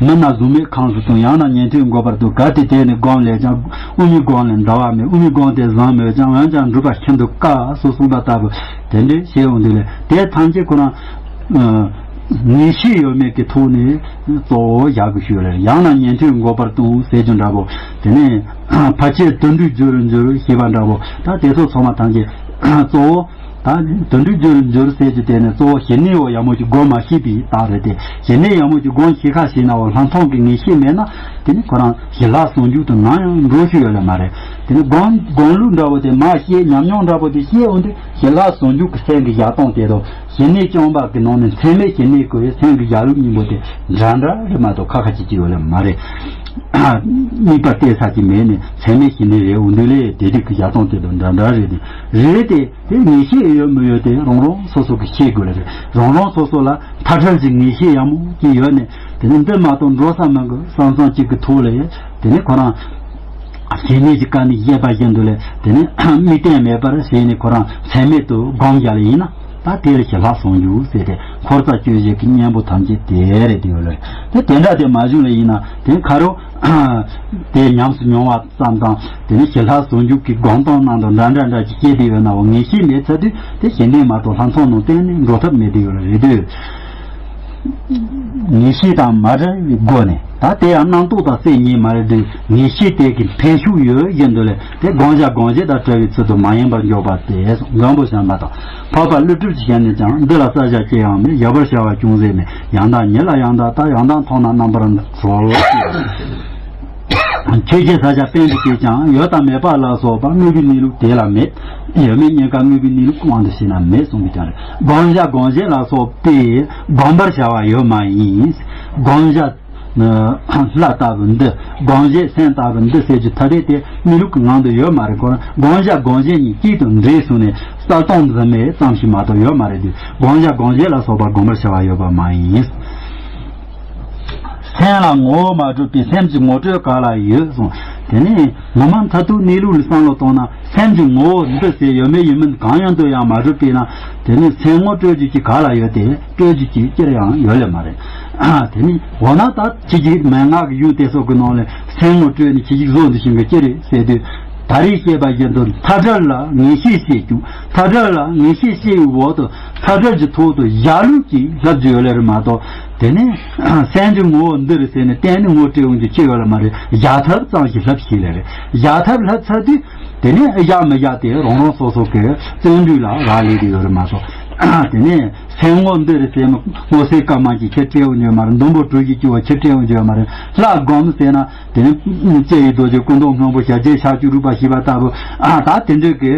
མི་རྣམས་གཟུགས་མེད་ཁམས་སུ་ལྟུང་། ཡང་ན་ཉན་ཐོས་འགོག་པར་འདོད། གལ་ཏེ་དེ་ནི་སྒོམ་ལས་ཀྱང་། དབུ་མའི་སྒོམ་ལས་འདའ་བ་མེད། དབུ་མའི་སྒོམ་དེ་བཟང་མོད་ཀྱང་། འོན་ཀྱང་འགྲུབ་པ་ཤིན་ཏུ་དཀའ། སོགས་གསུངས་པ་ལྟ་བུ། དེ་འདྲའི་ཞེས་འོང་དུས་ལས། དེ་ཐམས་ཅད་ཁོ་རང་ངེས་ཤེས་ཡོད་མེད་ཀྱི་ཐོག་ནས་གཙོ་བོ་བཞག་དགོས་ཞུས་ལ། ཡང་ན་ཉན་ཐོས་འགོག་པར་ལྟུང་ཟེར་རྒྱུ་འདྲ་པོ། དེ་ནས་ཕར་ཕྱིན་དོན་གྲུབ་རྒྱུ་རུ་འགྱུར་ཞེས་པ་འདྲ་པོ། ད་དེ་ཚོ་ཚང་མ་ཐམས་ཅད་གཙོ་བོ། ད་དོན་གྲུབ་རྒྱུར་འགྱུར་ཟེར་རྒྱུ་དེ་ནི་གཙོ་བོ་ཞི་གནས་འོ་ཡག་མོ་ཅིག་སྒོམ་མ་ཤེས་པའི་རྟགས་རེད་དེ། ཞི་གནས་ཡག་མོ་ཅིག་སྒོམ་ཤེས་ཁ་ཤས་ན་འོ་ལྷག་མཐོང་གི་ངེས་ཤེས་མེད་ན། དེ་ནི་ཁོ་རང་ཞི་ལྷག་ཟུང་འཇུག་ཏུ་ནམ་ཡང་འགྲོ་ཤེས་ཡོད་ལེ་མ་རེད། དེ་ནི་སྒོམ་སྒོམ་ལུགས་འདྲ་པོ་དེ་མ་ཤེས། ཉམས་མྱོང་འདྲ་པོ་དེ་ཤེས་འོང་དུས་ཞི་ལྷག་ཟུང་འཇུག་གི་སེམས་ཀྱི་བཞག་སྟངས་དེ་དང་། ཞི་གནས་སྐྱོང་བ་གི་ནང་ནས་ཚད་མེད་ཞི་གནས་ཀྱི་སེམས་ཀྱི་བཞག་ལུགས་གཉིས་པོ་དེ་འདྲ་འདྲ་རེད་མ་གཏོགས་ཁ་ཁ་ཅིག་ཅིག་ཡོད་ལེ་མ་རེད། གཉིས་པ་བལྟས་ས་ཅིག་མེད་ནས་ཚད་མེད་ཞི་གནས་རེད་འོང་དུས་ལས། དེ་དུས་ཀྱི་བཞག་སྟངས་དེ་དང་འདྲ་འདྲ་རེད་དེ། རེད་དེ། དེ་ངེས་ཤེས་ཡོད་མི་ཡོད་དེ་རང་རང་སོ་སོ་གི་ཤེས་དགོས་ལ་རེད། རང་རང་སོ་སོ་ལ་མཐའ་བྲལ་གྱི་ངེས་ཤེས་ཡག་མོ་ཅིག་ཡོད་ནས། དེ་ནི་འདི་མ་གཏོགས་འགྲོ་ས་མི་འགོ་བསམ་བསམ་ཅིག་གི་ཐོག་ལ་ཡོད། དེ་ནི་ཁོ་རང་ཞི་གནས་ཀྱི་བཀའ་ནི་བཤད་པ་བཞིན་དུ་ལས། དེ་ནི་དམིགས་རྟེན་མེད་པར་ཞི་གནས་ཁོ་རང་ཚད་མེད་དུ་སྒོམ་བཞག་ལ་ཡིན་ན། ད་དེ་ལ་ཞི་ལྷག་ཟུང་འཇུག་ཟེར་ཏེ། འཁོར་ས་སྤྱོད་བཞིན་གྱི་གཉེན་པོ་ཐམས་ཅད་དེ་རེད་དེ་ཡོད་ལ་རེད། དེ་དེ་འདྲ་དེ་མ་བྱུང་ལ་ཡིན་ན། དེ་ཁ་རོག་དེ་ཉམས་སུ་མྱོང་བ་ཙམ་དང་། དེ་ནི་ཞི་ལྷག་ཟུང་འཇུག་གི་སྒོམ་སྟངས་ནང་དུ་འདྲ་འདྲ་འདྲ་ཅིག་སྐྱེས་ཏེ་ཡོད་ན་འོ་ངེས་ཤེས་མེད་ཚར་དུས། དེ་ཞི་གནས་མ་གཏོགས་ལྷག་མཐོང་ནང་གཏན་ནས་འགྲོ་ཐབས་མེད་དེ་ཡོད་ལ་རེད་དུས། ངེས་ཤེས་དང་མ་བྲལ་བའི་སྒོ་ནས། ད་དེ་ཡང་རྣམ་རྟོག་དང་རྩེ་གཉིས་མ་རེད་དུས། ངེས་ཤེས་དེ་གི་འཕེལ་ཤུགས་ཡོད་བཞིན་དུ་ལས། དེ་སྒོམ་བྱ་སྒོམ་བྱེད་དང་བྲལ་བའི་ཚུལ་དུ་མ་ཡེངས་པར་འཇོག་པ་སྟེ། མགོན་པོ་བྱམས་པ་དང་། འཕགས་པ་ཀླུ་སྒྲུབ་ཀྱི་ཞལ་ནས་ཀྱང་། འདི་ལ་བསལ་བྱ་ཅི་ཡང་མེད། བཞག་པར་བྱ་བ་ཅུང་ཟད་མེད། ཡང་དག་ཉིད་ལ་ཡང་དག་ལྟ། ཡང་དག་མཐོང་ན་རྣམ་པར་གྲོལ། ཆོས་ཀྱི་ས་སྐྱ་པཎྜི་ཏས་ཀྱང་། ཡོད་དང་མེད་པ་ལ་སོགས་པ། དངོས་པོའི་གནས་ལུགས་དེ་ལ་མེད། ཡོད་མེད་གཉིས་ཀ་དངོས་པོའི་གནས་ལུགས་དབང་དུ་བྱས་ན་མེད་གསུངས་པའི་ཀྱང་རེད། སྒོམ་བྱ་སྒོམ་བྱེད་ལ་སོགས་པས་བསྒོམ་པར་བྱ་བ་ཡོད་མ་ཡིན། སྒོམ་བྱ་ལྷ་ལྟ་བུ་འདི། སྒོམ་བྱེད་སེམས་ལྟ་བུ་འདི་ཟེར་རྒྱུ་ཐ་དད་དེ་གནས་ལུགས་ཀྱི་ངང་དུ་ཡོད་མ་རེད། ཁོ་རང་སྒོམ་བྱ་སྒོམ་བྱེད་གཉིས་གཅིག་ཏུ་འདྲེས་སོང་ནས་བསལ་སྟངས་འཛིན་མེད་ཙམ་ཞིག་མ་གཏོགས་ཡོད་མ་རེད་དུས། སྒོམ་བྱ་སྒོམ་བྱེད་ལ་སོགས་པ་བསྒོམ་པར་བྱ་བ་ཡོད་པ་མ་ཡིན། སེམས་ལ་ངོ་བོ་མ་གྲུབ་པའི་སེམས་ཀྱི་ངོ་སྤྲོད་ག་ལ་ཡོད་གསུངས། དེ་ནས་ངོ་མ་མཐར་ཐུག་གནས་ལུགས་ལ་བསམ་བློ་བཏང་ན། སེམས་ཀྱི་ངོ་བོ་འདི་ཟེར་ཡོད་མེད་ཡིན་མིན་གང་ཡང་དུ་ཡང་མ་གྲུབ་པས་ན། དེ་ནས་སེམས་ངོ་སྤྲོད་རྒྱུ་ཅིག་ག་ལ་ཡོད་དེ། སྤྲོད་རྒྱུ་ཅིག་ཅིར་ཡང་ཡོད་ལེ་མ་རེད། དེ་ནས་འོ་ན་ད་ཁྱེད་ཀྱིས་མན་ངག་གི་ཡུལ་དེ་སོགས་ཀྱི་ནང་ལས་སེམས་ངོ་སྤྲོད་ནས་ཁྱེད་ཀྱིས་བཟོ་འདི་བཞིན་གྱི་ཅི་རེད་ཟེར་དུས། ད་རེས་བཤད་པ་བཞིན་དུ་མཐའ་བྲལ་ལ་ངེས་ཤེས་སྐྱེ་རྒྱུ། མཐའ་བྲལ་ལ་ངེས་ཤེས་སྐྱེ་བའི་འོག་ཏུ་མཐའ་བྲལ་གྱི་ཐོག་ཏུ་བཞག་ལུགས་ཀྱི་ལྷབ་རྒྱུ་ཡོད་ལེ་རེད་མ་གཏོགས། དེ་ནས་སེམས་ཀྱི་ངོ་བོ་འདི་རེད་ཟེར་ནས་གཏན་ནས་ངོ་སྤྲད་འོང་རྒྱུ་ཅི་ཡོད་ལེ་མ་རེད། བཞག་ཐབས་ཙམ་ཞིག་ལྷབ་ཤེས་ལེ་རེད། བཞག་ཐབས་ལྷབ་ཚར་དུས། དེ་ནས་བཞག་མི་བཞག་དེ་རང་རང་སོ་སོ་གི་བརྩོན་འགྲུས་ལ་རག་ལས་ཀྱི་ཡོད་རེད་མ་གཏོགས། དེ་ནས་སེམས་ངོ་འདི་རེད་ཟེར་ནས་སྔོ་སེར་དཀར་དམར་གྱི་ཁྱེར་སྤྲད་འོང་རྒྱུ་ཡོད་མ་རེད། འདམ་བུ་དྲུག་གི་སྐྱེ་བོ་ཁྱེར་སྤྲད་འོང་རྒྱུ་ཡོད་མ་རེད། ལྷ་སྒོམ་ཟེར་ན། དེ་ནས་ལྕེ་ཡི་རྡོ་རྗེ་སྐུ་མདོག་སྔོན་པོ་ཞལ་གཅིག་ཕྱག་བཅུ་དྲུག་པ་ཞེས་པ་ལྟ་བུ། ཨ་ད་དེ་འདྲའི་གི་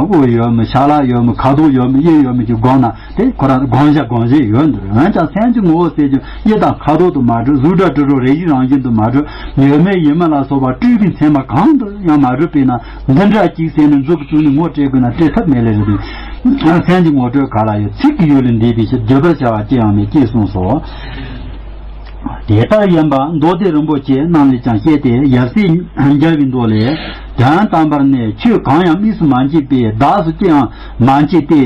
དབུ་ཡོད་མི། ཕྱག་ལག་ཡོད་མི། ཁ་དོག་ཡོད་མི། དབྱིབས་ཡོད་མི་གི་སྒོམ་ན། དེ་ཁོ་རང་སྒོམ་བྱ་སྒོམ་བྱེད་ཡོད་འདུག་འོན་ཀྱང་སེམས་ཀྱི་ངོ་བོ་ཟེར་རྒྱུ་དབྱིབས་དང་ཁ་དོག་ཏུ་མ་གྲུབ། གཟུགས་སྒྲ་དྲི་རོ་རེག་བྱའི་རང་བཞིན་དུ་མ་གྲུབ། ཡོད་མེད་ཡིན་མིན་ལ་སོགས་པ་སྤྲོས་པའི་མཚན་མ་གང་དུ་ཡང་མ་གྲུབ་པས་ན། འདི་འདྲ་ཅིག་ཟེར་ནས་མཛུབ་ཀྱིས་བཙུགས་ནས་ངོ་སྤྲད་དགོས་ན་སྤྲད་ཐབས་མེད་ལེ་རེད་འདུག་སེམས་ཀྱི་ངོ་སྤྲོད་ག་ལ་ཡོད། ཚིག་གི་ཡུལ་ལས་འདས་པའི་ཕྱིར། བརྗོད་པར་བྱ་བ་ཅི་ཡང་མེད་ཅེས་གསུངས་སོ། དེ་ལྟར་ཡིན་པ་མདོ་སྡེ་རིན་པོ་ཆེ་རྣམས་ལས་ཀྱང་བཤད་དེ། ཡབ་སྲས་མཇལ་བའི་མདོ་ལས། དོན་དམ་པར་ནི་ཆོས་གང་ཡང་དམིགས་སུ་མ་མཆིས་པས་བདག་སུ་ཅི་ཡང་མ་མཆིས་ཏེ།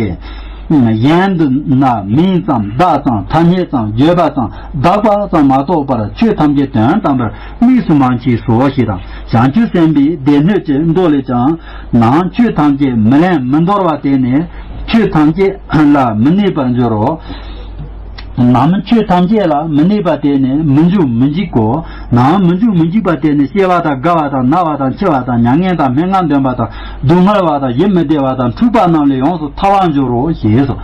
གཞན་དུ་ན་མིང་ཙམ་བརྡ་ཙམ་ཐ་སྙད་ཙམ་བརྗོད་པ་ཙམ་གདགས་པ་ཙམ་མ་གཏོགས་པར་ཆོས་ཐམས་ཅད་དོན་དམ་པར་དམིགས་སུ་མ་མཆིས་སོ་ཞེས་དང་། བྱང་ཆུབ་སེམས་དཔའི་སྡེ་སྣོད་ཀྱི་མདོ་ལས་ཀྱང་། ནང་ཆོས་ཐམས་ཅད་མི་ལེན་མི་འདོར་བ་དེ་ནི་ཆོས་ཐམས་ཅད་ལ་མི་གནས་པར་འགྱུར་རོ། ནང་ཆོས་ཐམས་ཅད་ལ་མི་གནས་པ་དེ་ནི་མི་འཇུག་མི་འཇིག་གོ། ནང་མི་འཇུག་མི་འཇིག་པ་དེ་ནི་སྐྱེ་བ་དང་རྒ་བ་དང་ན་བ་དང་འཆི་བ་དང་མྱ་ངན་དང་སྨྲེ་སྔགས་འདོན་པ་དང་སྡུག་བསྔལ་བ་དང་ཡིད་མི་བདེ་བ་དང་འཁྲུག་པ་རྣམས་ལས་ཡོངས་སུ་ཐར་བར་འགྱུར་རོ་ཞེས་སོ།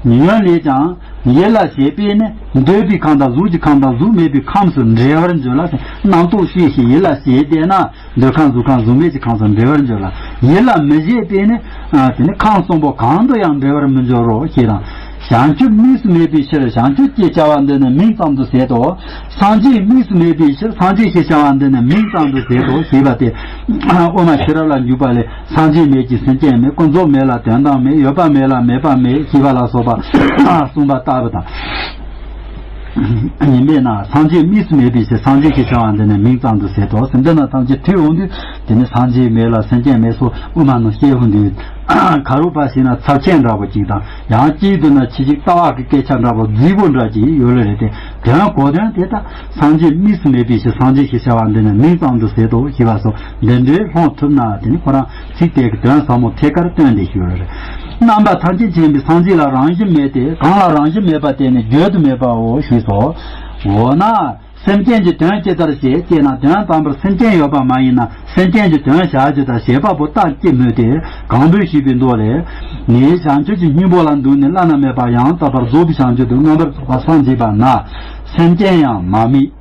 ཡུན་ལས་ཀྱང་ཡིད་ལ་བྱེད་པས་ནི་འདོད་པའི་ཁམས་དང་གཟུགས་ཀྱི་ཁམས་དང་གཟུགས་མེད་པའི་ཁམས་སུ་འབྲེལ་བར་འགྱུར་ལ། རྣམ་རྟོག་སྐྱེས་ཤིང་ཡིད་ལ་བྱེད་དེ་ན། འདོད་ཁམས་གཟུགས་ཁམས་གཟུགས་མེད་ཀྱི་ཁམས་སུ་འབྲེལ་བར་འགྱུར་ལ། ཡིད་ལ་མི་བྱེད་པས་ནི། ཨ་དེ་ནི་ཁམས་གསུམ་པོ་གང་དུ་ཡང་འབྲེལ་བར་མི་འགྱུར་རོ་ཞེས་དང་ བྱང་ཆུབ་དམིགས་སུ་མེད་པའི་ཕྱིར། བྱང་ཆུབ་ཅེས་བྱ་བ་འདི་ནི་མིང་ཙམ་དུ་ཟད་དོ། སངས་རྒྱས་དམིགས་སུ་མེད་པའི་ཕྱིར། སངས་རྒྱས་ཞེས་བྱ་བ་འདི་ནི་མིང་ཙམ་དུ་ཟད་དོ་ཞེས་པ་སྟེ། དབུ་མ་ཤེས་རབ་ལ་འཇུག་པ་ལས། སངས་རྒྱས་མེད་ཀྱི་སེམས་ཅན་མེད། ཀུན་རྫོབ་མེད་ལ་དོན་དམ་མེད། ཡོད་པ་མེད་ལ་མེད་པ་མེད་ཅེས་པ་ལ་སོགས་པ་གསུངས་པ་ལྟ་བུ་དང་། ཡིན་པས་ན་སངས་རྒྱས་དམིགས་སུ་མེད་པའི་ཕྱིར། སངས་རྒྱས་ཞེས་བྱ་བ་འདི་ནི་མིང་ཙམ་དུ་ཟད་དོ། སེམས་འདི་ན་ཐམས་ཅད་ཐོས་འོང་དུས་དེ་ནི་སངས་རྒྱས་མེད་ལ་སེམས་ཅན་མེད་སོགས་དབུ་མ་ནང་བཤད་འོང་དུས། ཁ་རོག་པ་ཞིག་ན་ཚབས་ཆེན་འདྲ་པོ་ཅིག་དང་། ཡང་གཅིག་ཏུ་ན་ཕྱི་ཞིག་ལྟ་བ་གི་སྐད་ཆ་འདྲ་པོ་རྫིག་པོ་འདྲ་ཅིག་ཡོད་ལེ་རེད་དེ། དོན་གོ་དོན་དེ་དག་སངས་རྒྱས་དམིགས་སུ་མེད་པའི་ཕྱིར། སངས་རྒྱས་ཞེས་བྱ་བ་འདི་ནི་མིང་ཙམ་དུ་ཟད་དོ་ཞེས་པ་སོགས་འདི་འདྲའི་སློང་ཐུབ་ན་དེ་ནི་ཁོ་རང་ཚིག་དེ་གི་དོན་ཟབ་མོ་ཐད་ཀར་སྟོན་ཏེ་ཞུས་པ་རེད། རྣམ་པ་ཐམས་ཅད་མཁྱེན་པའི་སངས་རྒྱས་ལ་རང་བཞིན་མེད་དེ། གང་ལ་རང་བཞིན་མེད་པ་དེ་ནི་བརྗོད་དུ་མེད་པའོ་ཞེས་སོ། འོ་ན། སེམས་ཅན་གྱི་དོན་ཇི་ལྟར་བྱེད་ཅེ་ན། དོན་དམ་པར་སེམས་ཅན་ཡོད་པ་མ་ཡིན་ན། སེམས་ཅན་གྱི་དོན་བྱ་ཇི་ལྟར་བྱེད་པ་པོ་རྟག་ཅེས་སྨོས་ཏེ། གང་འདུལ་ཞེས་པའི་མདོ་ལས། ནི་བྱང་ཆུབ་ཀྱི་སྙིང་པོ་ལ་འདུག་ནས་བླ་ན་མེད་པ་ཡང་དག་པར་རྫོགས་པའི་བྱང་ཆུབ་ཏུ་མངོན་པར་རྫོགས་པར་སངས་རྒྱས་པ་ན། སེམས་ཅན་ཡང་མ་དམིགས།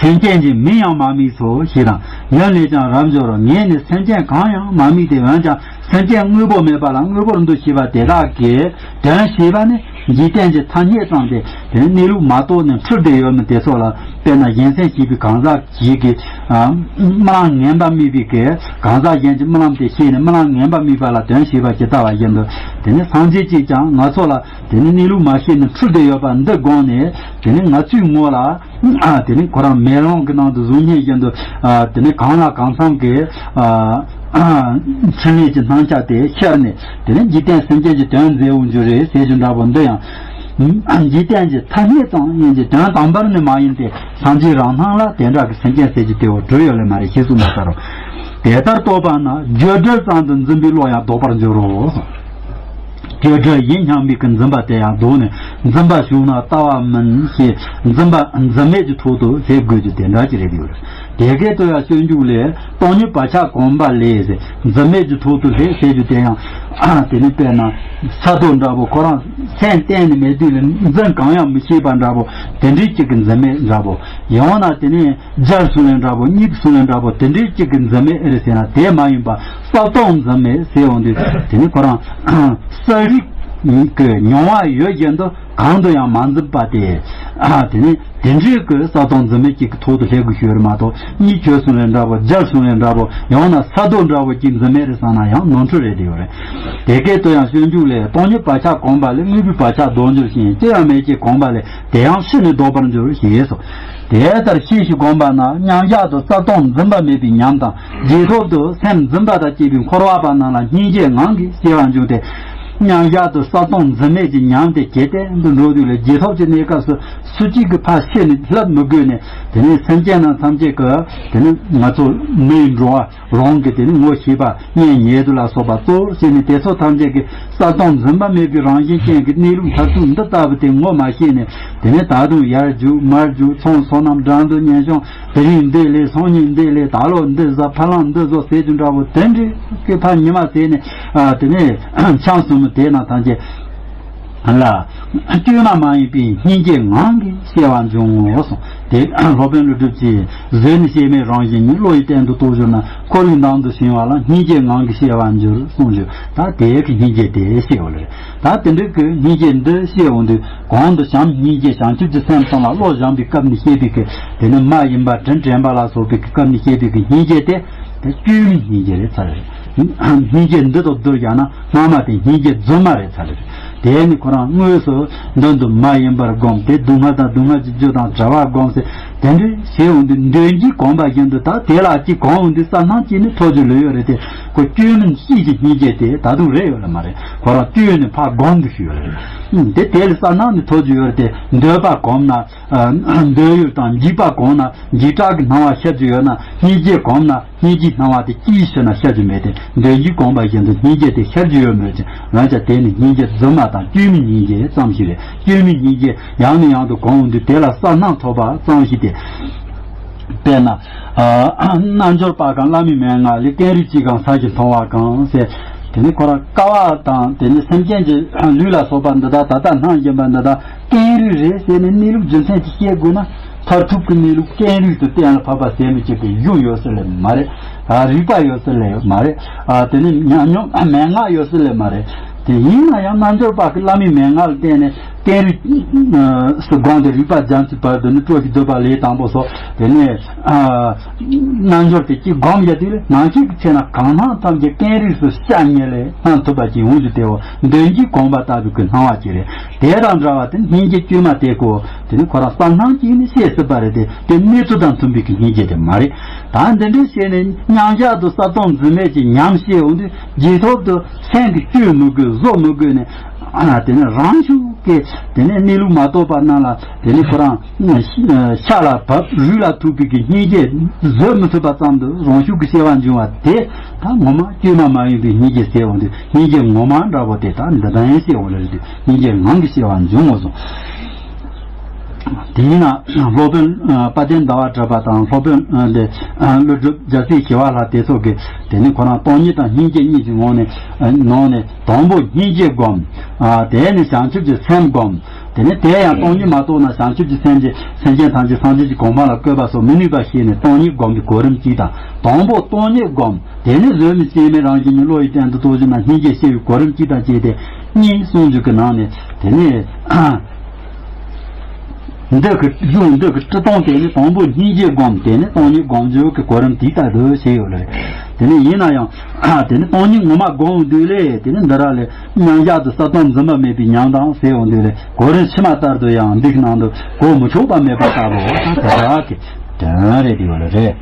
སེམས་ཅན་གྱི་མིང་ཡང་མ་དམིགས་སོ་ཞེས་དང་། ཡུལ་ལས་ཀྱང་རབ་འབྱོར་རོ། ངས་ནི་སེམས་ཅན་གང་ཡང་མ་དམིགས་ཏེ། འོན་ཀྱང་སེམས་ཅན་དངོས་པོ་མེད་པ་ལ་དངོས་པོར་འདུ་ཤེས་པ་དེ་དག་གི་དོན་བྱེད་པ་ནི། འཇིག་རྟེན་གྱི་ཐ་སྙད་ཙམ་སྟེ། དེ་ནི་གནས་ལུགས་མ་རྟོགས་ནས་འཁྲུལ་བསྡད་ཡོད་མི་དེ་ཚོ་ལ། དཔེར་ན་གཞན་སེམས་ཤེས་པའི་གང་ཟག་ཞིག་གིས། ཨ། རྨི་ལམ་ངན་པ་རྨིས་པའི་གི་གང་ཟག་གཞན་གྱི་རྨི་ལམ་དེ་ཤེས་ནས་རྨི་ལམ་ངན་པ་རྨིས་པ་ལ་དོན་བྱེད་པ་ཇི་ལྟ་བ་བཞིན་དུ། དེ་ནི་སངས་རྒྱས་ཀྱིས་ཀྱང་ང་ཚོ་ལ་དེ་ནི་གནས་ལུགས་མ་ཤེས་ནས་འཁྲུལ་བསྡད་ཡོད་པ་འདི་དགོངས་ནས། དེ་ནི་ང་ཚོའི་ངོ་ལ། ཨ། དེ་ནི་ཁོ་རང་མེ་ལོང་གི་ནང་དུ་གཟུགས་བརྙན་བཞིན་དུ། ཨ། དེ་ནི་གང་ལ་གང་འཚམ་གྱི། ཨ། ཕྲིན་ལས་ཀྱི་སྣང་ཆ་དེ་ཤར་ནས། དེ་ནི་འཇིག་རྟེན་སེམས་ཅན་གྱི་དོན་མཛད་འོང་རྒྱུ་རེད་ཟེར་རྒྱུ་འདྲ་པོ་འདི་ཡང་། འཇིག་རྟེན་གྱི་ཐ་སྙད་ཙམ་ཡིན་གྱི་དོན་དམ་པར་ནི་མ་ཡིན་ཏེ། སངས་རྒྱས་རང་སྣང་ལ་དེ་འདྲ་གི་སེམས་ཅན་ཟེར་གྱི་དེ་བོ་གྲུབ་ཡོད་ལེ་མ་རེད། ཞེས་གསུངས་པ་ལྟར་རོ། དེ་ལྟར་རྟོགས་པ་ན་བརྗོད་བྲལ་ཙམ་དུ་འཛིན་པའི་བློ་ཡང་ལྡོག་པར་འགྱུར་རོ། བརྗོད་བྲལ་ཡིན་སྙམ་པའི་གི་འཛིན་པ་དེ་ཡང་ལྡོག་ནས། འཛིན་པ་བྱུང་ན་ལྟ་བ་མིན་ཞེས་འཛིན་པ་འཛིན་མེད་ཀྱི་ཐོག་ཏུ་སླེབས་དགོས་རྒྱུ་དེ་འདྲ་ཅིག་རེད་ཡོད། དེ་སྐད་དུ་ཡང་སྤྱོད་འཇུག་ལས། སྟོང་ཉིད་བག་ཆགས་གོམས་པ་ལས་ཟེར། འཛིན་མེད་ཀྱི་ཐོག་ཏུ་སླེབས་ཟེར་རྒྱུ་དེ་ཡང་། དེ་ནི་དཔེར་ན་ས་རྡོ་འདྲ་པོ་ཁོ་རང་སེམས་གཏན་ནས་མེད་དུས་ལ་འཛིན་གང་ཡང་མི་ཤེས་པ་འདྲ་པོ། དེ་འདྲའི་གཅིག་གི་འཛིན་མེད་འདྲ་པོ། ཡང་ན་དེ་ནི་སྦྱར་སོང་ལེ་འདྲ་པོ། རྙེད་སོང་ལེ་འདྲ་པོ། དེ་འདྲའི་གཅིག་གི་འཛིན་མེད་རེད་ཟེར་ན་དེ་མ་ཡིན་པ། གསལ་སྟོང་འཛིན་མེད་ཟེར་འོང་དུས་དེ་ནི་ཁོ་རང་གསལ་རིག་གི་མྱོང་བ་ཡོད་བཞིན་དུ་གང་དུ་ཡང་མ་འཛིན་པ་དེ། དེ་ནི་དེ་འདྲའི་གི་གསལ་སྟོང་འཛིན་མེད་ཅིག་གི་ཐོག་ཏུ་སླེབས་དགོས་ཤེས་ཡོད་རེད་མ་གཏོགས། གཉིད་ཁྱོད་སོང་ལེ་འདྲ་པོ། སྦྱར་སོང་ལེ་འདྲ་པོ། ཡང་ན་ས་རྡོ་འདྲ་པོ་ཅིག་འཛིན་མེད་རེད་བསམ་ན་ཡང་ནོར་འཁྲུལ་རེད་དེ་ཡོད་རེད། དེ་སྐད་དུ་ཡང་སྤྱོད་འཇུག་ལས། སྟོང་ཉིད་བག་ཆགས་གོམས་པ་ལས། དངོས་པོའི་བག་ཆགས་ལྡོག་འགྱུར་ཞིང་། ཅི་ཡང་མེད་ཅེས་གོམས་པ་ལས། དེ་ཡང་ཕྱིས་ནས་ལྡོག་པར་འགྱུར་ཞེས་སོ། དེ་ལྟར་ཤེས་ཤིང་གོམས་པ་ན། མཉམ་གཞག་ཏུ་གསལ་སྟོང་འཛིན་པ་མེད་པའི་ཉམས་དང་། རྗེས་ཐོབ་ཏུ་སེམས་འཛིན་པ་དང་བཅས་པའི་འཁོར་བ་པ་རྣམས་ལ་སྙིང་རྗེའི་ངང་གིས་སྐྱེ་བར་འགྱུར་ཏེ། མཉམ་གཞག་ཏུ་གསལ་སྟོང་འཛིན་མེད་ཀྱི་ཉམས་དེ་ཇེ་བརྟན་དུ་འགྲོ་དུས་ལ། རྗེས་ཐོབ་ཀྱི་གནས་སྐབས་སུ་སུ་གཅིག་གིས་ཕར་ཕྱིན་ནས་བསླབ་མི་དགོས་ནས། དེ་ནས་སེམས་ཅན་རྣམས་ཐམས་ཅད་ཀྱིས་དེ་ནས་ང་ཚོ་མིའི་འགྲོ་བ་རང་གི་དེ་ནས་ངོ་ཤེས་པ་གཉེན་ཉེ་དུ་ལ་སོགས་པ་གཙོ་བོར་བྱས་ནས། དེ་ཚོ་ཐམས་ཅད་ཀྱིས་གསལ་སྟོང་འཛིན་པ་མེད་པའི་རང་བཞིན་ཅན་གྱི་གནས་ལུགས་མཐར་ཐུག་འདི་ལྟ་བུ་དེ་ངོ་མ་ཤེས་ནས། དེ་ནས་ད་དུང་ཡར་རྒྱུག་མར་རྒྱུག་ཚོང་སོ་ནམ་འགྲན་བསྡུར་ཉེན་སྐྱོང་། དེ་རིང་འདི་ལས་སང་ཉིན་འདི་ལས། ད་ལོ་འདི་ཟ་ཕ་ལང་འདི་ཟོ་ཟེར་རྒྱུ་འདྲ་པོ་དེ་འདྲའི་གི་ཕར་ཉི་མ་ཟེར་ནས། ཨ། དེ་ནས་ཆང་གསུམ་དེ་ན་ཐམས་ཅད་ལ་བཅོས་མ་མ་ཡིན་པའི་སྙིང་རྗེའི་ངང་གིས་སྐྱེ་བ་འབྱུང་ངོ་གསུངས་ཏེ། སློབ་དཔོན་ཀླུ་སྒྲུབ་ཀྱིས། གཟོད་ནས་སྐྱེ་མེད་རང་བཞིན་ཉིད། བློ་ཡི་སྟེང་དུ་རྟོགས་གྱུར་ན། འཁོར་བའི་མདངས་དུ་ཞེན་པ་ལ། སྙིང་རྗེའི་ངང་གིས་སྐྱེ་བར་འགྱུར་གསུངས་བྱུང་། ད་དེའི་གི་སྙིང་རྗེ་དེ་ཤེས་པ་རེད། ད་དེ་འདྲའི་གི་སྙིང་རྗེ་འདི་ཤེས་འོང་དུས། གོང་དུ་བྱམས་སྙིང་རྗེ་བྱང་ཆུབ་ཀྱི་སེམས་གསུམ་ལ་བློ་སྦྱང་པའི་སྐབས་ནས་བཤད་པའི་གི། དེ་ནི་མ་ཡིན་པ་དྲིན་དྲན་པ་ལ་སོགས་པའི་གི་སྐབས་ནས་བཤད་པའི་གི་སྙིང་རྗེ་དེ། དེ་བཅོས་མིན་སྙིང་རྗེ་རེད་ཚར་རེད། སྙིང་རྗེ་འདི་དང་བསྡུར་བཞག་ན་སྔ་མ་དེ་སྙིང་རྗེ་རྫུན་མ་རེད་ཚར་རེད། དེ་ནི་ཁོ་རང་དངོས་སུ་མདུན་དུ་མ་ཡིན་པར་བསྒོམས་ཏེ། སྡུག་བསྔལ་དང་སྡུག་བསྔལ་གྱི་རྒྱུ་དང་བྲལ་བ་བསྒོམས་ཟེར། དེ་འདྲ་བྱས་འོང་དུས་འདོད་འཇིགས་གོམས་པ་བཞིན་དུ། ད་དེ་ལ་གཅིག་གོམས་འོང་དུས་གསལ་སྣང་གཅིག་ནི་ཐོབ་རྒྱུ་ལོས་ཡོད་རེད་དེ། ཁོ་བཅོས་མིན་སྐྱེས་ཀྱི་སྙིང་རྗེ་དེ་ད་དུང་རེད་ཡོད་ལ་མ་རེད། ཁོ་རང་བཅོས་ནས་ཕར་སྒོམ་དུ་ཞུགས་ཡོད་རེད། ཨང་། དེ་དེ་ལས་གསལ་སྣང་ནི་ཐོབ་རྒྱུ་ཡོད་རེད་དེ། འདོད་པ་གོམས་ན། ཨ། འདོད་ཡུལ་དང་འཇིགས་པ་གོམས་ན། འཇིགས་སྐྲག་གི་སྣང་བ་ཤར་རྒྱུ་ཡོད་ན། སྙིང་རྗེ་གོམས་ན། སྙིང་རྗེའི་སྣང་བ་དེ་ཅིའི་ཕྱིར་ན་ཤར་རྒྱུ་མེད་དེ། འདོད་འཇིགས་གོམས་པ་བཞིན་དུ་སྙིང་རྗེ་དེ་ཤར་རྒྱུ་ཡོད་མོད་ཀྱང་། འོན་ཀྱང་དེ་ནི་སྙིང་རྗེ་རྫུན་མ་དང་བཅོས་མིན་སྙིང་རྗེ་ཙམ་ཞིག་རེད། བཅོས་མིན་སྙིང་རྗེ་ཡང་ནས་ཡང་དུ་གོམས་འོང་དུས་དེ་ལ་གསལ་སྣང་ཐོབ་པ་ཙམ་ཞིག་སྟེ། དཔེར་ན། ཨ། རྣལ་འབྱོར་པ་གང་བླ་མའི་མན་ངག་ལས། ཀེང་རུས་གཅིག་གམ་ས་གཞི་མཐོང་བ་གང་ཟེར། དེ་ནི་ཁོ་རང་ཀ་བ་དང་། དེ་ནི་སེམས་ཅན་གྱི་ལུས་ལ་སོགས་པ་འདི་དག་ད་ལྟ་སྣང་བཞིན་པ་འདི་དག་ཀེང་རུས་རེད་ཟེར་ནས་གནས་ལུགས་རྒྱུ་མཚན་དེ་བཤད་དགོས་ན། མཐར་ཐུག་གི་གནས་ལུགས་ཀེང་རུས་དེ་གཏན་ལ་ཕབ་པ་ཟེར་མི་གཅིག་གི་གཞུང་ཡོད་ས་ལས་མ་རེད། ཨ། རིགས་པ་ཡོད་ས་ལས་མ་རེད། ཨ། དེ་ནི་ཉམས་མྱོང་མན་ངག་ཡོད་ས་ལས་མ་རེད། དེ་ཡིན་ན་ཡང་རྣལ་འབྱོར་པ་གི་བླ་མའི་མན་ངག་ལ་བརྟེན་ནས་ཀེང་རུས་སུ་སྒོམ་སྟེ་རིག་པ་སྦྱང་ཚུལ་བར་དུ་ནི་སྤྲོ་ཞིང་སྡུད་པ་ལས་དང་པོ་སོགས། དེ་ནས་རྣལ་འབྱོར་དེ་གཅིག་སྒོམ་རྒྱུ་དེ་ལས་ནང་བཞིན་གྱི་ཚེ་ན་གང་སྣང་ཐམས་ཅད་ཀེང་རུས་སུ་ཤར་ཉིད་ལས་སྣང་ཐུབ་པ་ཅིག་འོང་རྒྱུ་དེའོ། འདོད་འཇིགས་གོམས་པ་ལྟ་བུའི་གི་སྣང་བ་ཅིག་རེད། དེ་དང་འདྲ་བ་དེ་སྙིང་རྗེ་བཅོས་མ་དེ་ཀོ། དེ་ནི་ཁོ་རང་བསམ་སྣང་གཅིག་ནི་ཤེས་སྲིད་པ་རེད་དེ། དེ་གནས་ཚུལ་དང་མཐུན་པའི་གི་སྙིང་རྗེ་དེ་མ་རེད། ད་འདི་འདྲའི་བཤད་ནས་མཉམ་བཞག་ཏུ་ས་སྟོང་འཛིན་མེད་ཀྱི་ཉམས་བཤད་འོང་དུས་རྗེས་ཐོབ་ཏུ་སེམས་ཀྱི་བཅོས་མི་དགོས་བཟོ་མི་དགོས་ནས། དེ་ནི་རང་ཤུགས་ཀྱིས་དེ་ནི་གནས་ལུགས་མ་རྟོགས་པ་རྣམས་ལ་དེ་ནི་ཁོ་རང་ཤ་ལ་བབས་རུས་ལ་ཐུག་པའི་གི་སྙིང་རྗེ་བཟོད་མི་ཐུབ་པ་ཙམ་དུ་རང་ཤུགས་ཀྱིས་སྐྱེ་བ་འབྱུང་བ་དེ་ད་ངོ་མ་བཅོས་མ་མ་ཡིན་པའི་སྙིང་རྗེ་ཟེར་འོང་དུས་སྙིང་རྗེ་ངོ་མ་འདྲ་པོ་དེ་ད་འདི་ལྟར་ཡང་བཤད་འོང་ལེ་རེད་དུས་སྙིང་རྗེ་ངང་གིས་སྐྱེ་བ་འབྱུང་ངོ་སོང་། དེས་ན་སློབ་དཔོན་དཔལ་ལྡན་ཟླ་བ་གྲགས་པ་དང་སློབ་དཔོན་དེ་ཀླུ་སྒྲུབ་རྒྱལ་སྲས་ཞི་བ་ལྷ་དེ་ཚོ་གིས་དེ་ནི་ཁོ་རང་སྟོང་ཉིད་དང་སྙིང་རྗེ་གཉིས་ཀྱི་ངོ་ནས་ནང་ནས་དང་པོ་སྙིང་རྗེ་བསྒོམ། དེ་ནས་བྱང་ཆུབ་ཀྱི་སེམས་བསྒོམ། དེ་ནས་དེ་ཡང་སྟོང་ཉིད་མ་རྟོགས་ན་བྱང་ཆུབ་ཀྱི་སེམས་ཀྱིས་སེམས་ཅན་ཐམས་ཅད་སངས་རྒྱས་ཀྱི་གོ་འཕང་ལ་བཀོད་པ་སོགས་མི་ནུས་པ་ཤེས་ནས་སྟོང་ཉིད་བསྒོམ་པའི་གོ་རིམ་གཅིག་དང་། དང་པོ་སྟོང་ཉིད་བསྒོམ། དེ་ནས་བཟོད་མི་སྐྱེ་མེད་རང་བཞིན་གྱི་བློ་ཡི་སྟེང་དུ་རྟོགས་བྱས་ན་སྙིང་རྗེ་སྐྱེ་བའི་གོ་རིམ་གཅིག་དང་བཅས་ཏེ་གཉིས་གསུངས་རྒྱུ་གི་ནང་ནས་དེ་ནས་འདི་གི་གཞུང་འདི་གི་སྤྱི་དོན་དེ་ནི་དང་པོ་སྙིང་རྗེ་བསྒོམ། དེ་ནས་སྟོང་ཉིད་བསྒོམ་རྒྱུ་གི་གོ་རིམ་དེ་ལྟར་དུ་བྱས་ཡོད་རེད། དེ་ནས་ཡིན་ན་ཡང་དེ་ནི་སྟོང་ཉིད་ངོ་མ་བསྒོམ་དུས་ལས་དེ་ནི་འདི་ར་ལས་མཉམ་བཞག་ཏུ་ས་སྟོང་འཛིན་པ་མེད་པའི་ཉམས་དང་ཟེར་འོང་དུས་ལས་གོ་རིམ་ཕྱི་མ་ལྟར་དུ་ཡང་འདི་གི་ནང་དུ་གོ་མི་ཆོད་པ་མེད་པ་ལྟ་བུ་ད་དེ་དག་གི་དོན་རེད་དེ་ཡོད་རེད།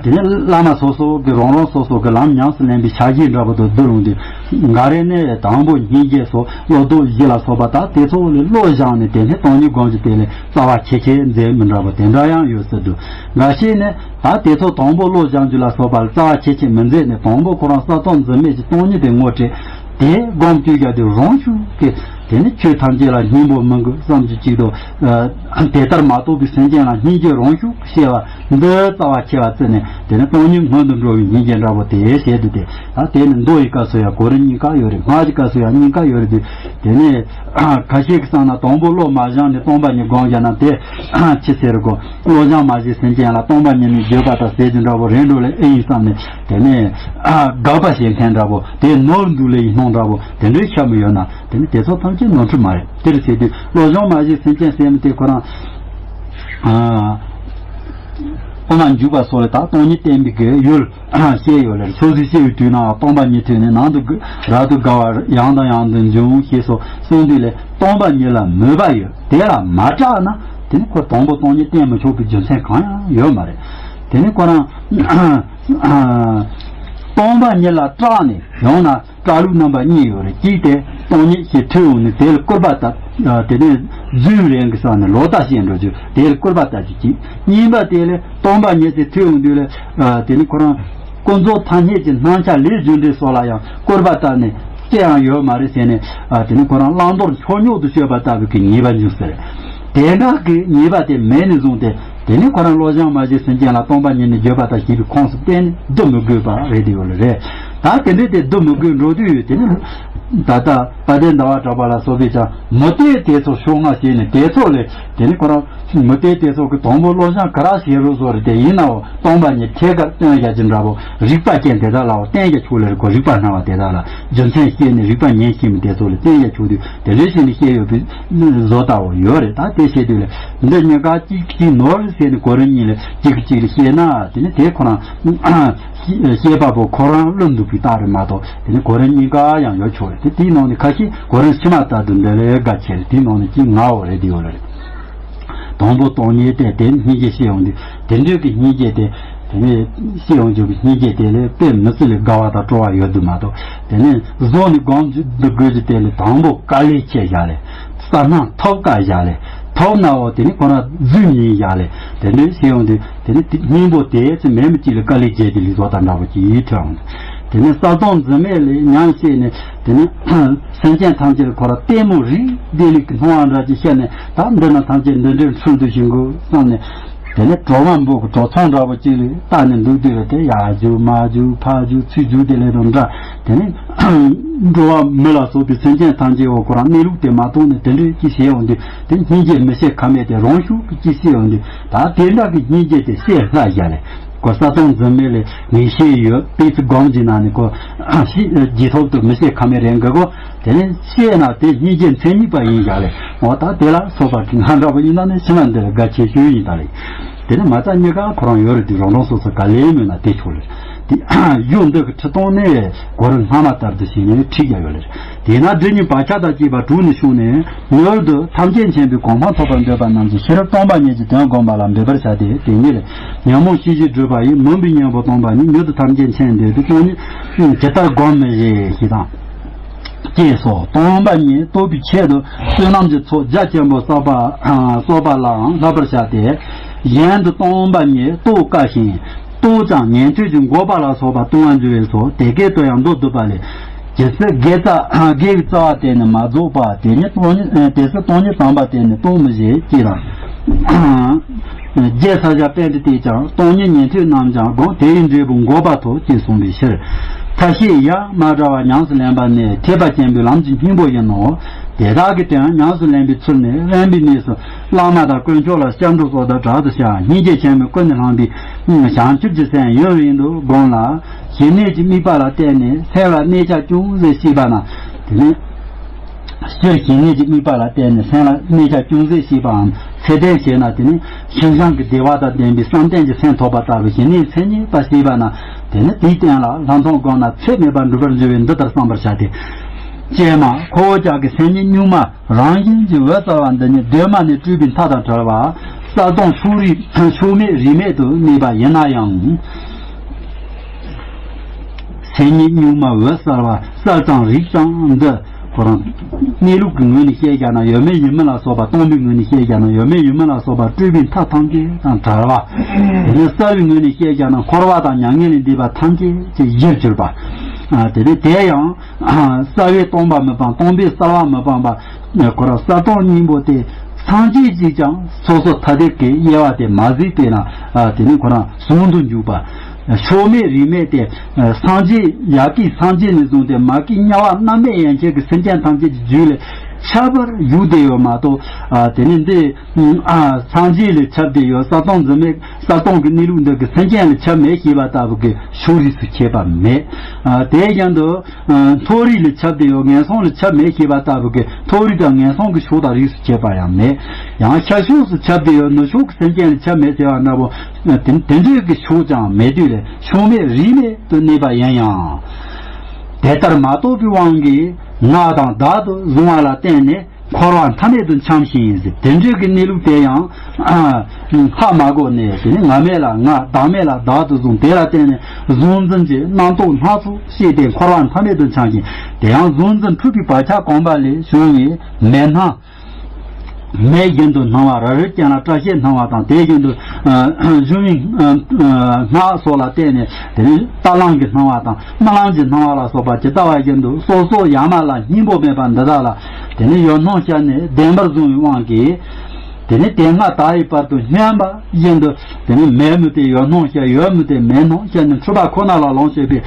དེ་ནས་བླ་མ་སོ་སོ་གི་རང་རང་སོ་སོ་གི་ལམ་ཉམས་སུ་ལེན་པའི་ཕྱག་རྗེས་འདྲ་པོ་དང་བསྡུར་འོང་དུས་འགའ་རེ་ནས་དང་པོ་སྙིང་རྗེ་སོགས་བློ་ལྡོག་བཞི་ལ་སོགས་པ་དག་དེ་ཚོ་ལས་བློ་སྦྱངས་ནས་དེ་ནས་སྟོང་ཉིད་སྒོམ་རྒྱུ་དེ་ལས་རྩ་བ་ཆེ་ཆེ་མཛད་མི་འདྲ་པོ་དེ་འདྲ་ཡང་ཡོད་སྲིད་འདུག་འགའ་ཤས་ནས་ད་དེ་ཚོ་དང་པོ་བློ་སྦྱང་རྒྱུ་ལ་སོགས་པ་ལ་རྩ་བ་ཆེ་ཆེ་མི་མཛད་ནས་དང་པོ་ཁོ་རང་ས་སྟོང་འཛིན་མེད་ཀྱི་སྟོང་ཉིད་དེ་ངོ་སྤྲད་དེ་སྒོམ་བཅུག་རྒྱུ་དེ་རང་ཤུགས་ཀྱིས་དེ་ནི་ཆོས་ཐམས་ཅད་ལ་སྙིང་པོ་མི་དགོས་བསམ་རྒྱུ་གཅིག་དང་། དེ་ལྟར་མ་རྟོགས་པའི་སེམས་ཅན་ལ་སྙིང་རྗེ་རང་ཤུགས་ཤེས་པ་འདི་རྩ་བ་ཆེ་བ་བརྩིས་ནས་དེ་ནི་སྟོང་ཉིད་སྔོན་དུ་འགྲོ་བའི་སྙིང་རྗེ་འདྲ་པོ་དེ་བྱེད་དུ་དེ་ད་དེ་ནི་མདོ་ཡི་སྐབས་སུ་ཡང་གོ་རིམ་གཉིས་ཀ་ཡོད་རེད། སྔགས་ཀྱི་སྐབས་སུ་ཡང་གཉིས་ཀ་ཡོད་རེད་དེ་དེ་ནི་ཁ་ཤས་ཀྱིས་བསམ་ན་དང་པོ་བློ་མ་སྦྱངས་ནས་སྟོང་པ་ཉིད་སྒོམ་བཞག་ན་དེ་ཅི་ཟེར་གོ་བློ་སྦྱང་མ་བྱས་སེམས་ཅན་ལ་སྟོང་པ་ཉིད་ནི་བརྗོད་པ་དང་ཟེར་རྒྱུ་འདྲ་པོ་རེད་འགྲོ་ལེ་ཨེ་ཡིན་བསམ་ནས་དེ་ནི་དགག་པ་བྱེད་མཁན་འདྲ་པོ་དེ་ནོར་འདུག་ལེ་ཡིན་སྣང་འདྲ་པོ་དེ་འདྲའི་ཁྱབ་མི་ཡོད་ན། དེ་ནི་དེ་ཚོ་ཐམས་ཅད་ནོར་འཁྲུལ་མ་རེད། དེར་བྱེད་དུས་བློ་སྦྱོང་མ་བྱས་སེམས་ཅན་ཟེར་མི་དེ་ཁོ་རང་ཨ་དབུ་མ་འཇུག་པ་སོགས་ལས་ད་སྟོང་ཉིད་བསྟན་པའི་གི་ཡུལ་བཤད་ཡོད་ལེར། སོ་སོས་བཤད་པའི་དུས་ན་སྟོང་པ་ཉིད་ཐོས་ནས་ནང་དུ་རབ་ཏུ་དགའ་བ་ཡང་དང་ཡང་དུ་འབྱུང་ཞེས་སོགས་གསུངས་དུས་ལས་སྟོང་པ་ཉིད་ལ་མོས་པ་ཡོད་དེ་ལ་མ་སྐྲག་ན་དེ་ནི་ཁོ་དང་པོ་སྟོང་ཉིད་བསྟན་མི་ཆོག་པའི་རྒྱུ་མཚན་གང་ཡང་ཡོད་མ་རེད། དེ་ནི་ཁོ་རང་སྟོང་པ་ཉིད་ལ་སྐྲག་ནས་ཡང་ན། སྐྲག་ལུགས་རྣམ་པ་གཉིས་ཡོད་རེད། གཅིག་དེ་སྟོང་ཉིད་ཞིག་ཐོས་འོང་ནས་དེ་ལ་སྐུར་པ་བཏབ། དེ་ནས་རྫུན་རེད་གི་བསམ་ནས་ལོག་ལྟ་བྱེད་འགྲོ་རྒྱུ་དེ་ལ་སྐུར་པ་བཏབ་རྒྱུ་གཅིག་གཉིས་པ་དེ་ལས་སྟོང་པ་ཉིད་ཅིག་ཐོས་འོང་དུས་ལ་དེ་ནི་ཁོ་རང་ཀུན་རྫོབ་ཐ་སྙད་ཀྱི་སྣང་ཆ་ལས་རྒྱུ་འབྲས་སོགས་ལ་ཡང་སྐུར་པ་བཏབ་ནས་ཅི་ཡང་ཡོད་མ་རེད་ཟེར་ནས་དེ་ནི་ཁོ་རང་བླང་དོར་མཆོག་ཉོག་ཏུ་སྤྱོད་པ་ལྟ་བུའི་གི་ཉེས་པ་འབྱུང་ཟེར། དེ་འདྲ་གི་ཉེས་པ་དེ་མེད་ནས་བཟུང་སྟེ། དེ་ནས་ཁོ་རང་བློ་སྦྱང་མ་བྱས་སེམས་ཅན་ལ་སྟོང་པ་ཉིད་ནི་བརྗོད་པ་དང་བྱིས་པའི་ཁོངས་སུ་གཏན་ནས་བསྡུ་མི་དགོས་པ་རེད་དེ་ཡོད་ལ་རེད། ད་དེ་འདྲའི་དེ་བསྡུ་མི་དགོས་འགྲོ་དུས་དེ་ནི་ད་ལྟ་དཔལ་ལྡན་ཟླ་བ་གྲགས་པ་ལ་སོགས་པས་ཀྱང་མུ་སྟེགས་དེ་ཚོ་ཕྱོགས་སྔ་བྱས་ནས་དེ་ཚོ་ལས་དེ་ནི་ཁོ་རང་མུ་སྟེགས་དེ་ཚོ་གི་དང་པོ་བློ་སྦྱང་ག་རེ་བྱེད་རོགས་བཟོ་རེད། དེ་ཡིན་ནའང་སྟོང་པ་ཉིད་ཐད་ཀར་སྟོན་བྱ་རྒྱུ་འདྲ་པོ་རིག་པ་ཅན་དེ་དག་ལའང་བསྟན་བྱ་ཆོག་ལེ་རེད་གོ་རིག་པ་སྣང་བ་དེ་དག་ལ་རྒྱུ་མཚན་ཤེས་ནས་རིག་པ་ཉན་ཤེས་མི་དེ་ཚོ་ལ་བསྟན་བྱ་ཆོག་དུས་དེ་འདྲའི་བྱས་ནས་བཤད་ཡོད་པའི་བཟོ་ལྟ་བུ་ཡོད་རེད། ད་དེ་བཤད་དུས་ལ་འདི་གཉིས་ཀ་གཅིག་གཅིག་ནོར་ཟེར་ནས་གོ་རིམ་གཉིས་ལ་གཅིག་གཅིག་ལ་བཤད་ན་དེ་ནི་དེ་ཁོ་རང་བཤད་པ་པོ་ཁོ་རང་བླུན་འདུག་པའི་རྟགས་རེད་མ་གཏོགས་དེ་ནི་གོ་རིམ་གཉིས་ཀ་ཡང་ཡོད་ཆོག་རེད། དེ་དེའི་ནང་ནས་ཁ་ཤས་གོ་རིམ་ཕྱི་མ་ལྟར་དུ་འདི་ལས་དགའ་ཆེ་རེད། དེའི་ནང་ནས་གཅིག་ངའོ་རེད་དེ་ཡོད་ལ་རེད། དང་པོ་སྟོང་ཉིད་བསྟན་དེ་སྙིང་རྗེ་ཤེས་ཡོང་དུས་དེ་འདྲའི་གི་སྙིང་རྗེ་དེ་དེ་ནས་ཤེས་ཡོང་རྒྱུ་གི་སྙིང་རྗེ་དེ་ལས་དཔེ་མི་སྲིད་ལས་དགའ་བ་དང་སྤྲོ་བ་ཡོད་དུ་མ་གཏོགས་དེ་ནས་བཟོ་ནས་སྒོམ་རྒྱུ་འདི་དགོས་ཀྱི་དེ་ལས་དང་པོ་དཀའ་ལས་ཆེ་བཞག་ལས་བསམ་སྣང་ཐོབ་དཀའ་བཞག་ལས་ཐོབ་ནའོ་དེ་ནས་ཁོ་རང་རྫུན་ཡིན་བཞག་ལས་དེ་འདྲའི་ཤེས་ཡོང་དུས་དེ་ནས་དེ་སྙིང་པོ་དེ་ཚེ་མེད་མི་གཅིག་ལས་དཀའ་ལས་བརྒྱབ་དེ་ལས་བཟོ་དང་འདྲ་པོ་ཅིག་ཐོན་འོང་། དེ་ནས་ས་སྟོང་འཛིན་མེད་ལས་ཉམས་བཞེས་ནས་དེ་ནས་སེམས་ཅན་ཐམས་ཅད་ལ་ཁོ་རང་ལྟད་མོ་རིག་བདེ་ལེགས་ཀྱི་སྣང་བ་འདྲ་ཅིག་ཤར་ནས་ད་འདི་ན་ཐམས་ཅད་འདི་འདྲའི་འཁྲུལ་འདུག་བཞིན་གོ་བསམ་ནས་དེ་ནས་གྲོ་བ་འབུ་གི་གྲོ་ཚང་འདྲ་པོ་ཅིག་ལ་བལྟ་ནས་འདུག་དུས་ལ་དེ་ཡར་རྒྱུག་མར་རྒྱུག་ཕར་རྒྱུག་ཚུར་རྒྱུག་དེ་ལས་དང་འདྲ། དེ་ནས་འགྲོ་བ་མི་ལ་སོགས་པའི་སེམས་ཅན་ཐམས་ཅད་འོ་ཁོ་རང་གནས་ལུགས་དེ་མ་མཐོང་ནས་དེ་འདྲའི་ཅིག་བྱས་ཡོང་དུས་དེ་སྙིང་རྗེ་མི་བྱེད་ཁ་མེད་དེ་རང་ཤུགས་ཀྱིས་ཅིག་བྱས་ཡོང་དུས་ད་དེ་འདྲ་གི་སྙིང་རྗེ་དེ་བཤད་སླ་བཞག་ལས། ཁོ་ས་སྟོང་འཛིན་མེད་ལས་ངེས་ཤེས་ཡོད་པའི་ཚིག་སྒོམ་གྱི་ནང་ནས་ཁོ་ཤི་རྗེས་ཐོབ་ཏུ་མི་བྱེད་ཁ་མེད་རེད་འགི་གོ། དེ་ནས་ཤེས་ན་དེ་སྙིང་རྗེ་མཚན་ཉིད་པ་ཡིན་བཞག་ལས་འོ་ད་དེ་ལ་སོགས་པ་གི་ང་འདྲ་པོ་ཡིན་ན་ནི་ཕྱི་མ་འདི་ལ་དགའ་ཆེ་ཤོས་ཡིན་ད་ལས། དེ་ནས་མ་རྩ་གཉིས་ཀ་ཁོ་རང་ཡོད་རེད་དེ་རང་རང་སོ་སོ་ག་ལེ་མེད་ན་དེ་ཆོག་ལས། དེ་གཞུང་འདི་གི་ཁྲི་སྟོང་ནས་གོ་རིམ་སྔ་མ་ལྟར་དུ་བྱས་ནས་ཁྲིད་རྒྱག་ཡོད་ལས། དེས་ན་འདི་ཉིད་བག་ཆགས་དང་བཅས་པ་དྲུག་ནས་བྱུང་ནས་མྱུར་དུ་ཐམས་ཅད་མཁྱེན་པའི་གོ་འཕང་ཐོབ་པར་འདོད་པ་རྣམས་ཀྱིས་ཤེས་རབ་སྟོང་པ་ཉིད་ཀྱི་དོན་བསྒོམ་པ་ལ་འབད་པར་བྱ་སྟེ་དེ་ཉིད་ལས་ཉོན་མོངས་ཤེས་བྱའི་སྒྲིབ་པ་ཡིས་མུན་པའི་གཉེན་པོ་སྟོང་པ་ཉིད་མྱུར་དུ་ཐམས་ཅད་མཁྱེན་འདོད་པའི་སྟོང་ཉིད་ཇི་ལྟར་བསྒོམ་མི་བྱེད་ཞེས་དང་། ཅེས་སོ། སྟོང་པ་ཉིད་རྟོགས་པའི་ཆེད་དུ་བསོད་ནམས་ཀྱི་ཚོགས་རྒྱ་ཆེན་པོ་བསགས་པ་བསགས་པ་ལའང་བསླབ་པར་བྱ་སྟེ། གཞན་དུ་སྟོང་པ་ཉིད་རྟོགས་དཀའ་ཞིང་། རྟོགས་ཀྱང་ཉན་ཐོས་ཀྱི་འགོག་པ་ལ་སོགས་པ་ལྟུང་བར་འགྱུར་བས་སོ། དེ་སྐད་དུ་ཡང་མདོར་བསྡུས་པ་ལས། ཇི་སྲིད་དགེ་རྩ་དགེ་བའི་རྩ་བ་དེ་ནི་མ་རྫོགས་པ་དེ་ནི་སྟོང་ཉིད་དེ་སྲིད་སྟོང་ཉིད་དམ་པ་དེ་ནི་རྟོགས་མི་བྱེད་ཅེས་དང་། རྒྱལ་ས་སྐྱ་པཎྜི་ཏས་ཀྱང་སྟོང་ཉིད་ཉན་ཐོས་རྣམས་ཀྱང་བསྒོམ། དེ་ཡི་འབྲས་བུ་འགོག་པ་ཐོབ་ཅེས་གསུངས་པའི་ཕྱིར། ཐབས་ཤེས་ཡ་མ་བྲལ་བ་ཉམས་སུ་ལེན་པ་ནི་ཐེག་པ་ཆེན་པོའི་ལམ་གྱི་སྙིང་པོ་ཡིན་ནོ། དེ་དག་གི་དོན་ཉམས་སུ་ལེན་པའི་ཚུལ་ནི་དབེན་པའི་གནས་སུ་བླ་མ་དང་དཀོན་མཆོག་ལ་སྐྱབས་འགྲོ་སོགས་དང་སྦྲགས་སུ་བྱ། སྙིང་རྗེ་ཆེན་པོས་ཀུན་ནས་བསླངས་པའི་བྱང་ཆུབ་ཀྱི་སེམས་ཡུན་རིང་དུ་བསྒོམ་ལ། ཞི་གནས་ཀྱི་དམིགས་པ་ལ་བརྟེན་ནས་སེམས་ལ་གནས་ཆ་ཅུང་ཟད་ཤེས་པ་ན། དེ་ནས། སྤྱིར་ཞི་གནས་ཀྱི་དམིགས་པ་ལ་བརྟེན་ནས་སེམས་ལ་གནས་ཆ་ཅུང་ཟད་ཤེས་པའམ་ཚད་ལྡན་ཞེ་ན། དེ་ནི་ཤིན་སྦྱངས་ཀྱི་བདེ་བ་དང་ལྡན་པའི་བསམ་གཏན་གྱི་སེམས་ཐོབ་པ་ལྟ་བུའི་ཞི་གནས་མཚན་ཉིད་པ་ཤེས་པ་ན། དེ་ནི་དེའི་སྟེང་ལ་ལྷག་མཐོང་བསྒོམས་ན་ཚད་མེད་པར་འགྲུབ་པར་འགྱུར་བས་འདི་ལྟར་བསམ་པར་བྱ་སྟེ། ཀྱེ་མ། ཁོ་བོ་ཅག་གི་སེམས་ཉིད་གཉུག་མ་རང་བཞིན་གྱིས་འོད་གསལ་བ་འདི་ཉིད་གདོད་མ་ནས་སྤྲུལ་པའི་མཐའ་དང་བྲལ་བ་གསལ་སྟོང་ཕྱོགས་རིས་ཕྱོགས་མེད་རིས་མེད་དུ་གནས་པ་ཡིན་ན་ཡང་། སེམས་ཉིད་གཉུག་མ་འོད་གསལ་བ་གསལ་ཙམ་རིག་ཙམ་འདི་ཁོ་རང་གནས་ལུགས་ཀྱི་ངོས་ནས་བཤད་བཞག་ན་ཡོད་མེད་ཡིན་མིན་ལ་སོགས་པ། སྟོང་པའི་ངོས་ནས་བཤད་བཞག་ན་ཡོད་མེད་ཡིན་མིན་ལ་སོགས་པ་སྤྲུལ་པའི་མཐའ་ཐམས་ཅད་དང་བྲལ་བ། དེ་ནས་གསལ་བའི་ངོས་ནས་བཤད་བཞག་ན་འཁོར་བ་དང་མྱ་ངན་ལས་འདས་པ་ཐམས་ཅད་ཀྱི་གཞིར་གྱུར་པ། དེ་ནས་དེ་ཡང་གསལ་བས་སྟོང་པ་མི་སྤང་། སྟོང་པས་གསལ་བ་མི་སྤང་བ། ཁོ་རང་གསལ་སྟོང་གཉིས་པོ་དེ་སངས་རྒྱས་ཀྱིས་ཀྱང་སོ་སོ་ཐ་དད་ཀྱི་དབྱེ་བ་དེ་མ་གཟིགས་པས་ན། དེ་ནི་ཁོ་རང་ཟུང་དུ་འཇུག་པ། ཕྱོགས་མེད་རིས་མེད་དེ། སངས་རྒྱས་ཡ་གི་སངས་རྒྱས་ནས་བཟུང་སྟེ་མ་གི་དམྱལ་བ་རྣམ་སྨིན་ཡན་ཆད་ཀྱི་སེམས་ཅན་ཐམས་ཅད་ཀྱི་རྒྱུད་ལས་ཁྱབ་པར་བཞུགས་བསྡད་ཡོད་མ་གཏོགས། དེ་ནི་འདི་སངས་རྒྱས་ལས་ཁྱབ་བསྡད་ཡོད། གསལ་སྟོང་འཛིན་མེད་གསལ་སྟོང་གི་གནས་ལུགས་འདི་གི་སེམས་ཅན་ལས་ཁྱབ་མེད་ཞེས་པ་ལྟ་བུ་གི་ཕྱོགས་རིས་སུ་ཁྱད་པར་མེད། དེ་བཞིན་དུ། མཐོ་རིས་ལས་ཁྱབ་བསྡད་ཡོད། ངན་སོང་ལས་ཁྱབ་མེད་ཞེས་པ་ལྟ་བུ་གི་མཐོ་རིས་དང་ངན་སོང་གི་ཕྱོགས་དང་རིས་སུ་ཁྱད་པར་ཡང་མེད། ཡང་ཤར་ཕྱོགས་སུ་ཁྱབ་བསྡད་ཡོད། ནུབ་ཕྱོགས་ཀྱི་སེམས་ཅན་ལས་ཁྱབ་མེད་ཟེར་བ་འདྲ་པོ། དེ་དེ་འདྲའི་གི་ཕྱོགས་ཀྱང་མེད་དུས་ལས་ཕྱོགས་མེད་རིས་མེད་དུ་གནས་པ་ཡིན་ཡང་། དེ་ལྟར་མ་རྟོགས་པའི་དབང་གིས་ང་དང་བདག་ཏུ་བཟུང་བ་ལ་བརྟེན་ནས། འཁོར་བ་མཐའ་མེད་དུ་འཁྱམས་ཤིང་ཟེར། དེ་འདྲའི་གི་གནས་ལུགས་དེ་ཡང་ཧ་མ་གོ་ནས། དེ་ནི་ང་མེད་ལ་ང་བདག་མེད་ལ་བདག་ཏུ་བཟུང་། དེ་ལ་བརྟེན་ནས་གཟུང་འཛིན་གྱི་རྣམ་རྟོག་སྣ་ཚོགས་སྐྱེས་ཏེ་འཁོར་བ་མཐའ་མེད་དུ་འཁྱམས་ཤིང་། དེ་ཡང་གཟུང་འཛིན་འཁྲུལ་པའི་བག་ཆགས་གོམས་པ་ལས་བྱུང་བའི་མེད་སྣང་། མེད་བཞིན་དུ་སྣང་བ། རབ་རིབ་ཅན་ལ་སྐྲ་ཤད་སྣང་བ་དང་། དེ་བཞིན་དུ་གཞོམ་མེད་སྔགས་སོགས་ལ་བརྟེན་ནས་དེ་ནི་རྟ་གླང་གི་སྣང་བ་དང་། རྨི་ལམ་གྱི་སྣང་བ་ལ་སོགས་པ་ཇི་ལྟ་བ་བཞིན་དུ་སོ་སོ་ཡ་མ་ལ་སྙིང་པོ་མེད་པ་འདི་དག་ལ་དེ་ནི་ཡུལ་སྣང་ཤར་ནས་བདེན་པར་བཟུང་བའི་དབང་གིས། དེ་ནི་དེ་སྔ་ད་ཡི་བར་དུ་སྙོམས་པ་བཞིན་དུ་དེ་ནི་མེད་མུ་སྟེ་ཡུལ་སྣང་ཤར། ཡོད་མུ་སྟེ་མེད་སྣང་ཤར་ནས་འཁྲུལ་པ་ཁོ་ན་ལ་ལོངས་སྤྱོད་པས་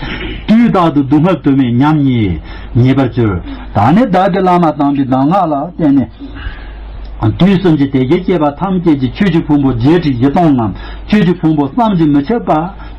དུས་རྟག་ཏུ་སྡུག་བསྔལ་དུ་མའི་ཉམས་རྙེད་ཉེས་པར་གྱུར། ད་ནི་བདག་གིས་བླ་མ་དམ་པའི་གདམས་ངག་ལ་བརྟེན་ནས། དུས་གསུམ་གྱི་དེ་བཞིན་གཤེགས་པ་ཐམས་ཅད་ཀྱི་ཆོས་ཀྱི་ཕུང་པོ་བརྒྱད་ཁྲི་བཞི་སྟོང་ངམ། ཆོས་ཀྱི་ཕུང་པོ་བསམ་གྱིས་མི་ཁྱབ་པ་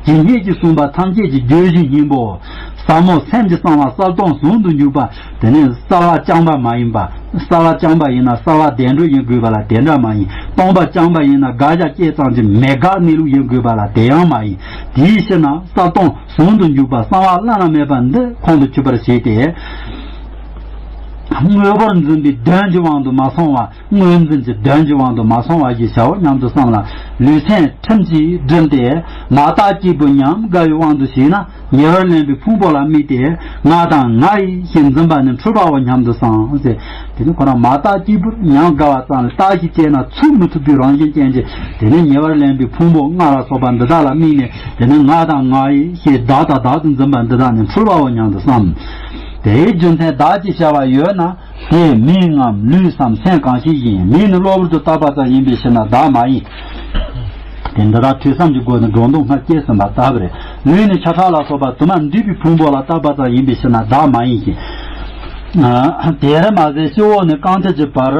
ཇི་སྙེད་ཅིག་གསུངས་པ་ཐམས་ཅད་ཀྱི་བརྗོད་གཞིའི་སྙིང་པོ། ཟབ་མོ་སེམས་ཀྱི་གསང་བ་གསལ་སྟོང་ཟུང་དུ་འཇུག་པ། དེ་ནི་གསལ་བ་རྐྱང་པ་མ་ཡིན་པ། གསལ་བ་རྐྱང་པ་ཡིན་ན་གསལ་བ་བདེན་གྲུབ་ཡིན་དགོས་པ་ལ་དེ་འདྲ་མ་ཡིན། སྟོང་པ་རྐྱང་པ་ཡིན་ན་དགག་བྱ་སྐྱེས་ཙམ་གྱི་མེད་དགག་གནས་ལུགས་ཡིན་དགོས་པ་ལ་དེ་ཡང་མ་ཡིན། དེའི་ཕྱིར་ན་གསལ་སྟོང་ཟུང་དུ་འཇུག་པ་གསང་བ་བླ་ན་མེད་པ་འདི་ཁོང་དུ་ཆུད་པར་བྱས་ཏེ། དངོས་པོར་འཛིན་པའི་དོན་གྱི་དབང་དུ་མ་སོང་བ། དངོས་འཛིན་གྱི་དོན་གྱི་དབང་དུ་མ་སོང་བ་ཞེས་བྱའོ་སྙམ་དུ་བསམ་ལ། ལུས་སེམས་ཁྲིམས་ཀྱིས་བསྒྲིམས་ཏེ་མ་དག་སྐྱེས་བུ་ཉམས་དགའ་བའི་དབང་དུ་བྱས་ན། ཉེ་བར་ལེན་པའི་ཕུང་པོ་ལ་དམིགས་ཏེ་ང་དང་ང་ཡི་ཞེས་འཛིན་པ་ནི་འཁྲུལ་པའོ་སྙམ་དུ་བསམ་ཟེར། དེ་ནི་ཁོ་རང་མ་དག་སྐྱེས་བུ་ཉམས་དགའ་བ་ཙམ་ལ་བརྟག་ཞིབ་བྱས་ན་ཚུགས་མི་ཐུབ་པའི་རང་བཞིན་ཅན་གྱི། དེ་ནི་ཉེ་བར་ལེན་པའི་ཕུང་པོ་ལྔ་ལ་སོགས་པ་འདི་དག་ལ་དམིགས་ནས་དེ་ནི་ང་དང་ང་ཡི་ཞེས་བདག་དང་བདག་ཏུ་འཛིན་པ་འདི་དག་ནི་འཁྲུལ་པའོ་སྙམ་དུ་བསམ། དེའི་རྒྱུ་མཚན་བདག་ཅེས་བྱ་བ་ཡོད་ན། དེ་མིང་ངམ་ལུས་སམ་སེམས་གང་ཞིག་ཡིན། མིང་ནི་གློ་བུར་དུ་བཏགས་པ་ཙམ་ཡིན་པའི་ཕྱིར་ན་བདག་མ་ཡིན། དེ་འདི་དག་ཐོས་བསམ་གྱི་སྒོ་ནས་སྒྲོ་འདོགས་སྔར་བཅད་ཟིན་པ་ལྟ་བུ་རེད། ལུས་ནི་ཆགས་སྒྲ་ལ་སོགས་པ་དུ་མ་འདུས་པའི་ཕུང་པོ་ལ་བཏགས་པ་ཙམ་ཡིན་པའི་ཕྱིར་ན་བདག་མ་ཡིན་ཞིང་། དེར་མ་ཟད་སྤྱི་བོ་ནས་རྐང་མཐིལ་གྱི་བར་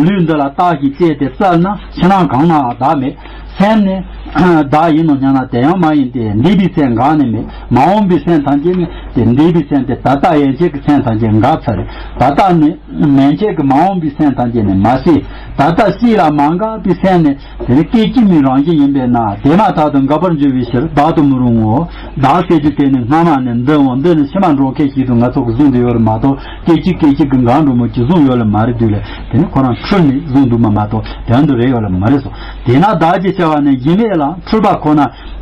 ལུས་འདི་ལ་བརྟགས་ཤིང་དཔྱད་དེ་བཙལ་ན་ཕྱི་ནང་གང་ནའང་བདག་མེད། སེམས་ནི་ བདག་ཡིན་ནོ་སྙམ་ན་དེ་ཡང་མ་ཡིན་ཏེ། འདས་པའི་མཚན་འགགས་ནས་མེད། མ་འོངས་པའི་མཚན་ཐམས་ཅད་ནི་དེ་འདས་པའི་མཚན་དེ་ད་ལྟ་ཡན་ཆད་ཀྱི་མཚན་ཐམས་ཅད་འགགས་ཚར་རེད། ད་ལྟ་ནི་མན་ཆད་ཀྱི་མ་འོངས་པའི་མཚན་ཐམས་ཅད་ནི་མ་སྐྱེས། ད་ལྟ་སྐྱེས་ལ་མ་འགགས་པའི་མཚན་ནི་དེ་ནི་སྐད་ཅིག་མའི་རང་བཞིན་ཡིན་པས་ན། དེ་མ་ཐག་ཏུ་འགག་པར་འགྱུར་བའི་ཕྱིར་བདག་ཏུ་མི་རུང་ངོ་། བདག་ཟེར་རྒྱུ་དེ་ནི་སྔ་མ་ནས་འདི་འོང་འདི་ནི་ཕྱི་མ་འགྲོ་མཁན་ཞིག་ཏུ་ང་ཚོ་གིས་བཟུང་དུ་ཡོད་རེད་མ་གཏོགས། སྐད་ཅིག་སྐད་ཅིག་གིས་འགག་འགྲོ་མོ་ཅིག་བཟུང་ཡོད་ལ་མ་རེད་དུས་ལས། དེ་ནི་ཁོ་རང་འཁྲུལ་ནས་བཟུང་འདུག་མ་མ་གཏོགས་དོན་དུ་རེད་ཡོད་ལ་མ་རེད་སོ། དེས་ན་བདག་ཅེས་བྱ་བ་ནི་གཞི་མེད་ལ་འཁྲུལ་པ་ཁོ་ན།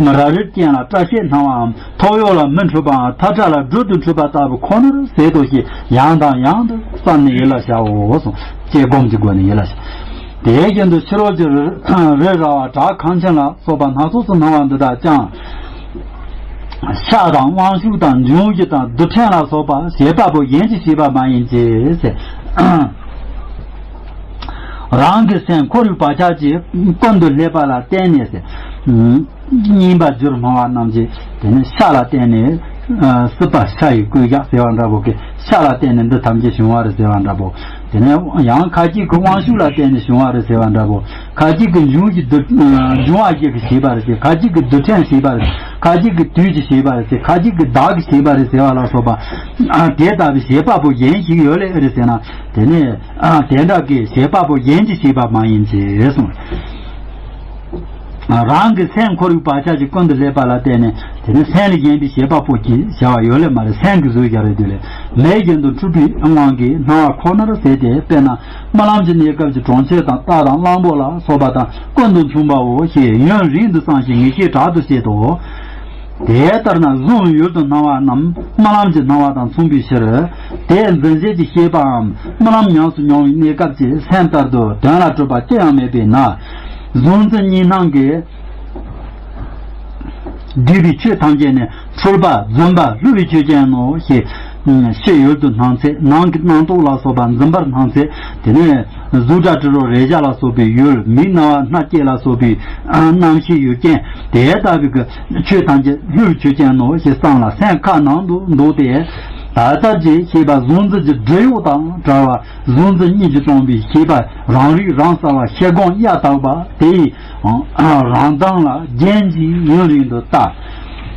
རབ་རིབ་ཅན་ལ་སྐྲ་ཤད་སྣང་བའམ། ཐོག་གཡོགས་ལ་མི་འཁྲུལ་པའམ། ཐག་ཁྲ་ལ་སྦྲུལ་དུ་འཁྲུལ་པ་ལྟ་བུ་ཁོ་ནར་ཟད་དོ་ཞེས་ཡང་དང་ཡང་དུ་བསམས་ནས་ཡིད་ལ་བྱའོ་གསུངས། ཅེས་སྒོམ་གྱི་སྒོ་ནས་ཡིད་ལ་བྱ། དེ་བཞིན་དུ་ཕྱི་རོལ་གྱི་རི་རི་ར་བ་བྲག་ཁང་ཆེན་ལ་སོགས་པ་སྣ་ཚོགས་སུ་སྣང་བ་འདི་དག་ཀྱང་། ཤ་དང་དབང་ཕྱུག་དང་འབྱུང་བཞི་དང་རྡུལ་ཕྲན་ལ་སོགས་པ་བྱེད་པ་པོ་གཞན་གྱིས་བྱས་པ་མ་ཡིན་གྱི་ཟེར། རང་གི་སེམས་འཁོར་བའི་བག་ཆགས་ཀྱིས་ཀུན་ཏུ་བསླད་པ་ལ་བརྟེན་ནས་ཟེར། རྙིང་པ་བསྒྱུར་སྨྲ་བ་རྣམས་ཀྱིས་དེ་ནི་ཤ་ལ་བརྟེན་ནས། ཨ། སྲིད་པ་ཤ་ཡི་བསྐོས་བཞག་ཟེར་བ་འདྲ་པོ་གི། ཤ་ལ་བརྟེན་ནས་འདི་ཐམས་ཅད་བྱུང་བ་རེད་ཟེར་བ་འདྲ་པོ། དེ་ནས་ཡང་ཁ་ཅིག་གི་དབང་ཕྱུག་ལ་བརྟེན་ནས་བྱུང་བ་རེད་ཟེར་བ་འདྲ་པོ། ཁ་ཅིག་གི་འབྱུང་གཞི་རྡུལ། འབྱུང་བ་བཞི་གིས་བྱས་པ་རེད་ཟེར། ཁ་ཅིག་གི་རྡུལ་ཕྲན་བྱས་པ་རེད། ཁ་ཅིག་གི་དུས་ཀྱིས་བྱས་པ་རེད་ཟེར། ཁ་ཅིག་གི་བདག་གིས་བྱས་པ་རེད་ཟེར་བ་ལ་སོགས་པ། ཨ། དེ་ལྟ་བུའི་བྱེད་པ་པོ་གཞན་ཞིག་ཡོད་ལེ་རེད་ཟེར་ན། དེ་ནས། ཨ། དེ་འདྲ་གི་བྱེད་པ་པོ་གཞན་གྱིས་བྱས་པ་མ་ཡིན་གྱི་གསུངས། རང་གི་སེམས་འཁོར་བའི་བག་ཆགས་ཀྱིས་ཀུན་ཏུ་བསླད་པ་ལ་བརྟེན་ནས། དེ་ནི་སེམས་ལས་གཞན་པའི་བྱེད་པ་པོ་གྱིས་བྱ་བ་ཡོད་ལེ་མ་རེད། སེམས་ཀྱིས་བཟོས་བཞག་རེད་དེ་ལས། མེ་བཞིན་དུ་འཁྲུགས་པའི་དབང་གིས་སྣང་བ་ཁོ་ནར་ཟད་དེ། དཔེར་ན་རྨི་ལམ་གྱི་གནས་སྐབས་ཀྱི་གྲོང་ཁྱེར་དང་རྟ་དང་གླང་པོ་ལ་སོགས་པ་དང་ཀུན་ཏུ་མཚུངས་པའོ་ཞེས་ཡུན་རིང་དུ་བསམ་ཞིང་ངེས་ཤེས་དྲག་ཏུ་བསྐྱེད་དོ། དེ་ལྟར་ན་གཟུང་ཡུལ་དུ་སྣང་བ་རྣམས་རྨི་ལམ་གྱི་སྣང་བ་དང་མཚུངས་པའི་ཕྱིར། དེ་འཛིན་བྱེད་ཀྱི་ཤེས་པའམ་རྨི་ལམ་ཉམས་སུ་མྱོང་བའི་གནས་སྐབས་ཀྱི་སེམས་ལྟར་དུ་དོན་ལ་གྲུབ་པ་ཅི་ཡང་མེད་པས་ན། གཟུང་འཛིན་གཉིས་སྣང་གི་བསྡུས་པའི་ཆོས་ཐམས་ཅད་ནི་འཁྲུལ་པ་རྫུན་པ་བསླུ་བའི་ཆོས་ཅན་ནོ་ཞེས་ཕྱི་ཡུལ་དུ་སྣང་ཚེ། ནང་གི་སྣང་རྟོག་ལ་སོགས་པ་འཛིན་པར་སྣང་ཚེ། དེ་ནས་གཟུགས་སྒྲ་དྲི་རོ་རེག་བྱ་ལ་སོགས་པའི་ཡུལ། མིག་རྣ་བ་སྣ་ལྕེ་ལ་སོགས་པའི་རྣམ་ཤེས་ཡུལ་ཅན། དེ་ལྟ་བུའི་གི་ཆོས་ཐམས་ཅད་བསླུ་བའི་ཆོས་ཅན་ནོ་ཞེས་བསམ་ལ་སེམས་ཁ་ནང་དུ་འདུག་སྟེ། ད་ལྟར་གྱི་ཤེས་པ་གཟུང་འཛིན་གྱི་སྒྲིབ་གཡོགས་དང་བྲལ་བ། གཟུང་འཛིན་གཉིས་ཀྱིས་སྟོང་པའི་ཤེས་པ་རང་རིག་རང་གསལ་བ་ཤེལ་སྒོང་གཡའ་དག་པ་དེ་ཡི་རང་མདངས་ལ་རྒྱན་གྱིས་ཡུན་རིང་དུ་བལྟ།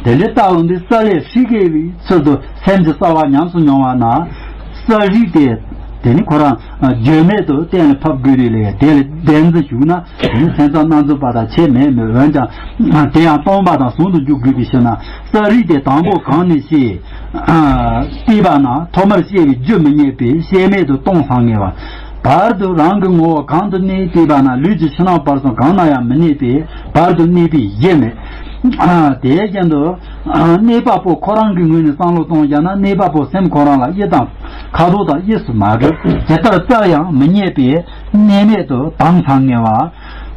དེ་འདྲའི་ལྟ་བ་འདི་རྩ་ལས་ཧྲིག་གེ་བའི་ཚུལ་དུ་སེམས་ཀྱི་རྩ་བ་ཉམས་སུ་མྱོང་བ་ན། རྩ་ཧྲིག་དེ་དེ་ནི་ཁོ་རང་བརྗོད་མེད་དུ་གཏན་ལ་ཕབ་དགོས་རེད་ལས། དེ་ལ་བདེན་འཛིན་ཞུགས་ན། དེ་ནི་སེམས་ཙམ་སྣ་འཛིན་པ་དང་ཁྱད་མེད་མོད། འོན་ཀྱང་དེ་ཡང་སྟོང་པ་དང་ཟུང་དུ་འཇུག་དགོས་པའི་ཕྱིར་ན། རྩ་ཧྲིག་དེ་དང་པོ་གང་ནས་སྐྱེས། ཨ། བལྟས་པ་ན་ཐོག་མར་སྐྱེ་བའི་རྒྱུ་མི་རྙེད་པས་སྐྱེ་མེད་དུ་སྟོང་སང་ངེ་བ། བར་དུ་རང་གི་ངོ་བོ་གང་དུ་གནས་བལྟས་པ་ན་ལུས་ཀྱི་ཕྱི་ནང་བར་གསུམ་གང་ན་ཡང་མི་གནས་པས་བར་དུ་གནས་པའི་གཞི་མེད། ཨ། དེའི་རྐྱེན་དུ། ཨ། གནས་པ་པོ་ཁོ་རང་གི་ངོས་ནས་བསམ་བློ་གཏོང་བཞག་ན་གནས་པ་པོ་སེམས་ཁོ་རང་ལ་དབྱིབས་དང་ཁ་དོག་དང་དབྱིབས་སུ་མ་གྲུབ། ཇི་ལྟར་བཙལ་ཡང་མི་རྙེད་པས་གནས་མེད་དུ་དྭངས་སང་ངེ་བ།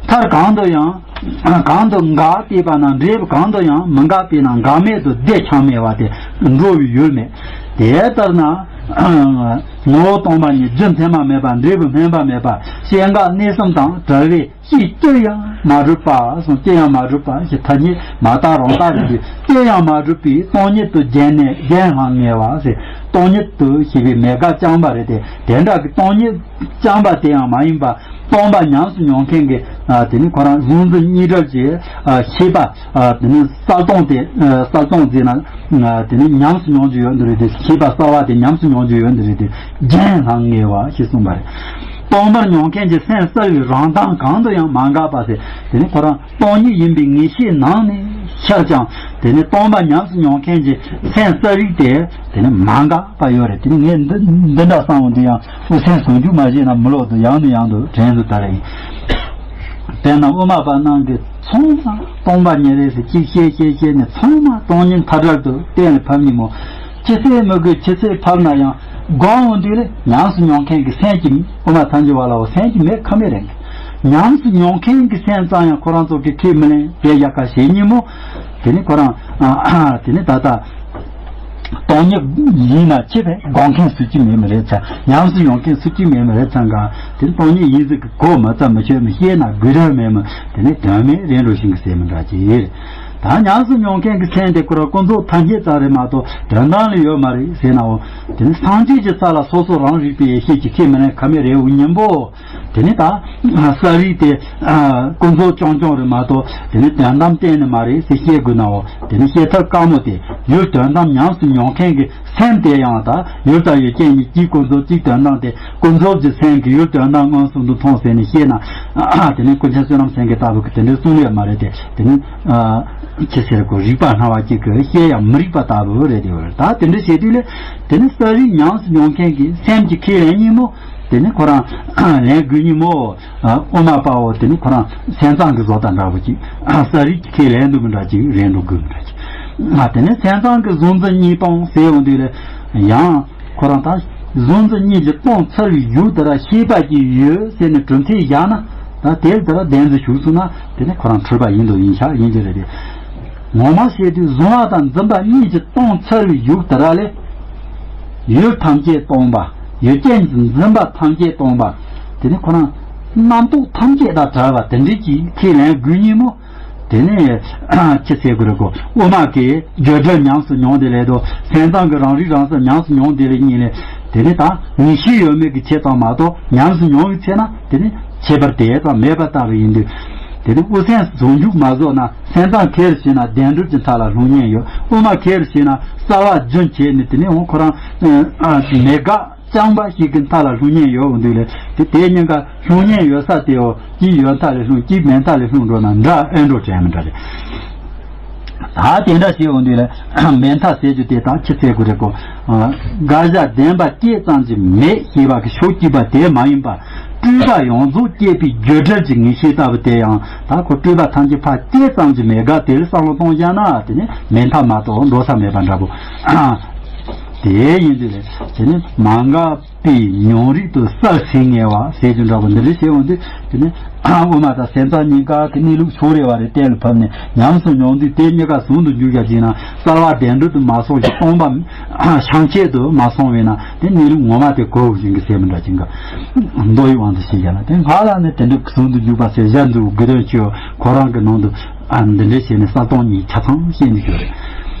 མཐར་གང་དུ་ཡང་། གང་དུ་འགག་བལྟས་པ་ན་འབྲས་བུ་གང་དུ་ཡང་མི་འགག་པས་ན་འགག་མེད་དུ་བདེ་འཆའ་ངེ་བ་སྟེ་འགྲོ་བའི་ཡུལ་མེད། དེ་ལྟར་ན། ངོ་བོ་སྟོང་པ་ཉིད་རྒྱུ་མཚན་མ་མེད་པ། འབྲས་བུ་སྨོན་པ་མེད་པ། སྐྱེ་འགག་གནས་གསུམ་དང་བྲལ་བའི་ཅིས་ཅི་ཡང་མ་གྲུབ་པ་གསུངས། ཅི་ཡང་མ་གྲུབ་པ་ཞེས་ཐ་སྙད་མ་བཏགས་རང་བཏགས་རེད་དེ། ཅི་ཡང་མ་གྲུབ་པའི་སྟོང་ཉིད་དུ་བརྗེད་ནས་བརྗེད་སང་ངེ་བ་ཟེར། སྟོང་ཉིད་དུ་ཞེས་པའི་མེད་དགག་རྐྱང་པ་རེད་དེ། དེ་འདྲ་གི་སྟོང་ཉིད་རྐྱང་པ་དེ་ཡང་མ་ཡིན་པ། སྟོང་པ་ཉམས་སུ་མྱོང་མཁན་གྱི། ཨ། དེ་ནི་ཁོ་རང་གཟུང་འཛིན་གཉིས་བྲལ་གྱི། ཨ། ཤེས་པ། ཨ། དེ་ནི་གསལ་སྟོང་དེ། ཨ། གསལ་སྟོང་ཟེར་ན། ཨ། དེ་ནི་ཉམས་སུ་མྱོང་རྒྱུ་ཡོད་འདི་རེད་དེ། ཤེས་པ་གསལ་བ་དེ་ཉམས་སུ་མྱོང་རྒྱུ་ཡོད་འདི་རེད་དེ། བརྗེད་སང་ངེ་བ་ཞེས་གསུངས་པ་རེད། སྟོང་པར་མྱོང་མཁན་གྱི་སེམས་གསལ་བའི་རང་མདངས་གང་དུ་ཡང་མ་འགགས་པ་ཟེར། དེ་ནི་ཁོ་རང་སྟོང་ཉིད་ཡིན་པའི་ངེས་ཤེས་ནང་ནས་ཤར་ཀྱང་། དེ་ནི་སྟོང་པ་ཉམས་སུ་མྱོང་མཁན་གྱི་སེམས་གསལ་རིག་དེ། དེ་ནི་མ་འགགས་པ་ཡོད་རེད། དེ་ནི་ངས་འདི་འདི་འདྲ་བསམ་འོང་དུས་ཡང་དབུ་སེམས་ཟུང་འཇུག་མ་བྱས་ན་མི་ལོག་ཏུ་ཡང་ནས་ཡང་དུ་དྲན་དུ་དར་ཡིན། དཔེར་ན་དབུ་མ་པ་རྣམས་ཀྱིས་ཚང་མ་སྟོང་པ་ཉིད་རེད་ཟེར་གཅིག་བཤད་བཤད་བཤད་ནས་ཚང་མ་སྟོང་ཉིད་མཐའ་བྲལ་དུ་གཏན་ལ་ཕབ་ཉིན་མོ། ཅི་ཚད་མི་དགོས་ཅི་ཚད་ཕབ་ན་ཡང་སྒོམ་འོང་དུས་ལ་ཉམས་སུ་མྱོང་མཁན་གྱི་སེམས་ཀྱི། དབུ་མ་ཐལ་འགྱུར་བ་ལའོ། སེམས་ཀྱི་མེད་ཁ་མེད་རེད། ཉམས་སུ་མྱོང་མཁན་གྱི་སེམས་ཙམ་ཡང་ཁོ་རང་ཚོ་གིས་ཁས་མི་ལེན་པའི་ཡ་ག་བྱེད་ཉིན་མོ། དེ་ནི་ཁོ་རང་། དེ་ནི་ད་ལྟ། སྟོང་ཉིད་ཡིན་ན་ཆེ་བས་སྒོམ་མཁན་སུ་གཅིག་མེད་མི་རེད་ཚ། ཉམས་སུ་མྱོང་མཁན་སུ་གཅིག་མེད་མི་རེད་ཚ་ག། དེ་ནི་སྟོང་ཉིད་ཡིན་ཟིག་གི་གོ་མ་ཚ་མི་ཆོད་མི་ཤེས་ན་དགོས་དོན་མེད་མོད། དེ་ནི་དོན་མེད་རེད་འགྲོ་ཞིང་གི་ཟེར་མི་འདྲ་ཅི། ད་ཉམས་སུ་མྱོང་མཁན་གྱི་མཚན་དེ་ཁོ་རང་ཀུན་རྫོབ་ཐ་སྙད་ཙམ་རེད་མ་གཏོགས་དོན་དམ་ལ་ཡོད་མ་རེད་ཟེར་ནའོ། དེ་ནི་སངས་རྒྱས་ཀྱི་ས་ལ་སོ་སོ་རང་རིག་པའི་ཡེ་ཤེས་ཀྱི་ཁས་མི་ལེན་ཁ་མེད་རེད་འུ་ཉིན་པོ། དེ་ནི་ད་ས་རིགས་དེ་ཀུན་རྫོབ་རྐྱང་རྐྱང་རེད་མ་གཏོགས། དེ་ནི་དོན་དམ་གཏན་ནས་མ་རེད་ཟེར་བཤད་དགོས་ནའོ། དེ་ནི་བཤད་ཐབས་དཀའ་མོ་དེ་ཡུལ་དོན་དམ་ཉམས་སུ་མྱོང་མཁན་གྱི་སེམས་དེ་ཡང་ད་ཡུལ་དང་ཡུལ་ཅན་གཉིས། གཅིག་ཀུན་རྫོབ་གཅིག་དོན་དམ་དེ། ཀུན་རྫོབ་ཀྱི་སེམས་ཀྱིས་ཡུལ་དོན་དམ་མངོན་སུམ་དུ་མཐོང་ཟེར་ནས་བཤད་ན། དེ་ནི་ཀུན་མཁྱེན་བསོད་ནམས་སེང་གེ་ལྟ་བུ་གིས་དེ་འདྲའི་གསུང་ལེ་མ་རེད་དེ། དེ་ནི་ཅི་ཟེར་གོ། རིགས་པ་སྣང་བ་གཅིག་གིས་བཤད་ཡང་མི་རིགས་པ་ལྟ་བུ་རེད་དེ། ད་དེ་འདྲ་བྱེད་དུས་ལས་དེ་ནི་ས་རིགས་ཉམས་སུ་མྱོང་མཁན་གྱི་སེམས་ཀྱིས་ཁས་ལེན་ཉིན་མོ། དེ་ནི་ཁོ་རང་ལེན་དགོས་ཉིན་མོ། དབུ་མ་པའོ། དེ་ནི་ཁོ་རང་སེམས་ཙམ་གྱི་བཟོ་ལྟ་འདྲ་པོ་ཅིག་ས་རིགས་ཀྱིས་ཁས་ལེན་དུ་མི་འདྲ་ཅིག་རེད་འགྲོ་དགོས་མི་འདྲ་ཅིག་དེ་ནི་སེམས་ཙམ་གྱི་གཟུང་འཛིན་གཉིས་སྤངས་ཟེར་ཡོང་དུས་ལས་ཡང་ཁོ་རང་ད་གཟུང་འཛིན་གཉིས་ཀྱིས་སྟོང་ཚར་བའི་ཡུལ་དེ་ར་ཤེས་པ་ཅིག་ཡོད་ཟེར་ནས་གྲུབ་མཐས་བཞག་ན། ད་དེ་དེ་ར་བདེན་འཛིན་ཞུགས་སོང་ན་དེ་ནི་ཁོ་རང་འཁྲུལ་པ་ཡིན་དུ་ཡིན་ཤག་ཡིན་གྱི་རེད་དེ། ངོ་མ་བཤད་དུས་གཟུང་བ་དང་འཛིན་པ་གཉིས་ཀྱིས་སྟོང་ཚར་བའི་ཡུལ་དེ་ར་ལས། ཡུལ་ཐམས་ཅད་སྟོང་པ། ཡུལ་ཅན་གྱི་འཛིན་པ་ཐམས་ཅད་སྟོང་པ། དེ་ནི་ཁོ་རང་རྣམ་རྟོག་ཐམས་ཅད་དང་བྲལ་བ་དེ་འདྲ་ཅིག་ཁས་ལེན་དགོས་ཉིན་མོ། དེ་ནི་ཅི་ཟེར་དགོས་རེད་གོ། དབུ་མ་གིས་བརྗོད་བྲལ་ཉམས་སུ་མྱོང་དེ་ལས་དོ། སེམས་ཙམ་གྱི་རང་རིག་རང་གསལ་ཉམས་སུ་མྱོང་དེ་ལས་གཉིས་ལས། དེ་ནི་ད་ངེས་ཤེས་ཡོད་མེད་ཀྱི་ཆེད་དུ་མ་གཏོགས། ཉམས་སུ་མྱོང་བའི་ཚེ་ན་དེ་ནི་ཁྱད་པར་དེ་ཙམ་མེད་པ་ལྟ་བུ་ཡིན་དུས། དེ་ནི་དབུ་སེམས་ཟུང་འཇུག་མ་རྫོགས་ན། སེམས་ཙམ་ཁེར་བྱས་ན་བདེན་གྲུབ་ཀྱི་མཐའ་ལ་ལྷུང་ཉེན་ཡོད། དབུ་མ་ཁེར་བྱས་ན་རྩ་བ་རྒྱུན་ཆད་ནས། དེ་ནི་འོང་ཁོ་རང་མེད་དགག་རྐྱང་པ་ཞིག་གི་མཐའ་ལ་ལྷུང་ཉེན་ཡོད་འོང་དུས་ལས། དེ་དེ་གཉིས་ཀ་ལྷུང་ཉེན་ཡོད་ས་དེའོ། གཅིག་ཡོད་མཐའ་ལས་ལྷུང་། གཅིག་མེད་མཐའ་ལས་ལྷུང་འགྲོ་ན་འདྲ་ཨེ་འགྲོ་དྲན་མི་འདྲ་རེད། ད་དེ་འདྲ་ཞིག་འོང་དུས་ལས་མེད་མཐའ་ཟེར་རྒྱུ་དེ་ད་ཅི་ཟེར་དགོས་རེད་གོ། དགག་བྱ་བདེན་པ་སྐད་ཙམ་གྱིས་མེད་ཞེས་པ་གི་ཕྱོགས་གཅིག་པ་དེ་མ་ཡིན་པར། སྤྲོས་པ་ཡོངས་རྫོགས་བཅད་པའི་བརྗོད་བྲལ་གྱི་ངེས་ཤེས་ལྟ་བུ་དེ་ཡང་ད་ཁོ་སྤྲོས་པ་ཐམས་ཅད་ཕར་བཅད་ཙམ་གྱིས་མེད་དགག་དེ་ལ་བསམ་བློ་གཏོང་བཞག་ན། དེ་ནི་མེད་མཐའ་མ་གཏོགས་འགྲོ་ས་མེད་པ་འདྲ་པོ། དེ་ཡིན་དུས་དེ་ནི་མ་འགགས་པའི་མྱོང་རིག་ཏུ་གསལ་ཟིན་ངེས་པ་ཟེར་རྒྱུ་འདྲ་པོ་འདི་འདྲ་བྱས་འོང་དུས། དེ་ནི་དབུ་མ་དང་སེམས་ཙམ་གཉིས་ཀ་གི་གནས་ལུགས་ཕྱོགས་རེ་བ་རེ་གཏན་ལ་ཕབ་ནས་ཉམས་སུ་མྱོང་དུས། དེ་གཉིས་ཀ་ཟུང་དུ་འཇུག་བྱ་བྱས་ན། གསལ་བ་བདེན་གྲུབ་ཏུ་མ་སོང་ཞིང་སྟོང་པ་བྱང་ཆད་དུ་མ་སོང་བས་ན། དེ་གནས་ལུགས་ངོ་མ་དེ་གོ་བཞིན་གྱི་ཟེར་མི་འདྲ་ཅིག་ག་མདོ་ཡི་དབང་དུ་བྱས་བྱས་ན། དེ་སྔགས་ལ་ནི་དེ་འདྲ་ཟུང་དུ་འཇུག་པ་ཟེར་བྱ་འདུག་དགེ་འདུན་ཆོས་ཁོ་རང་གི་ནང་དུ། ཨ། འདི་འདྲ་བྱས་ནས་གསལ་སྟོང་གཉིས་ཆ་ཚང་བཤད་འདི་ཞུ་རེད།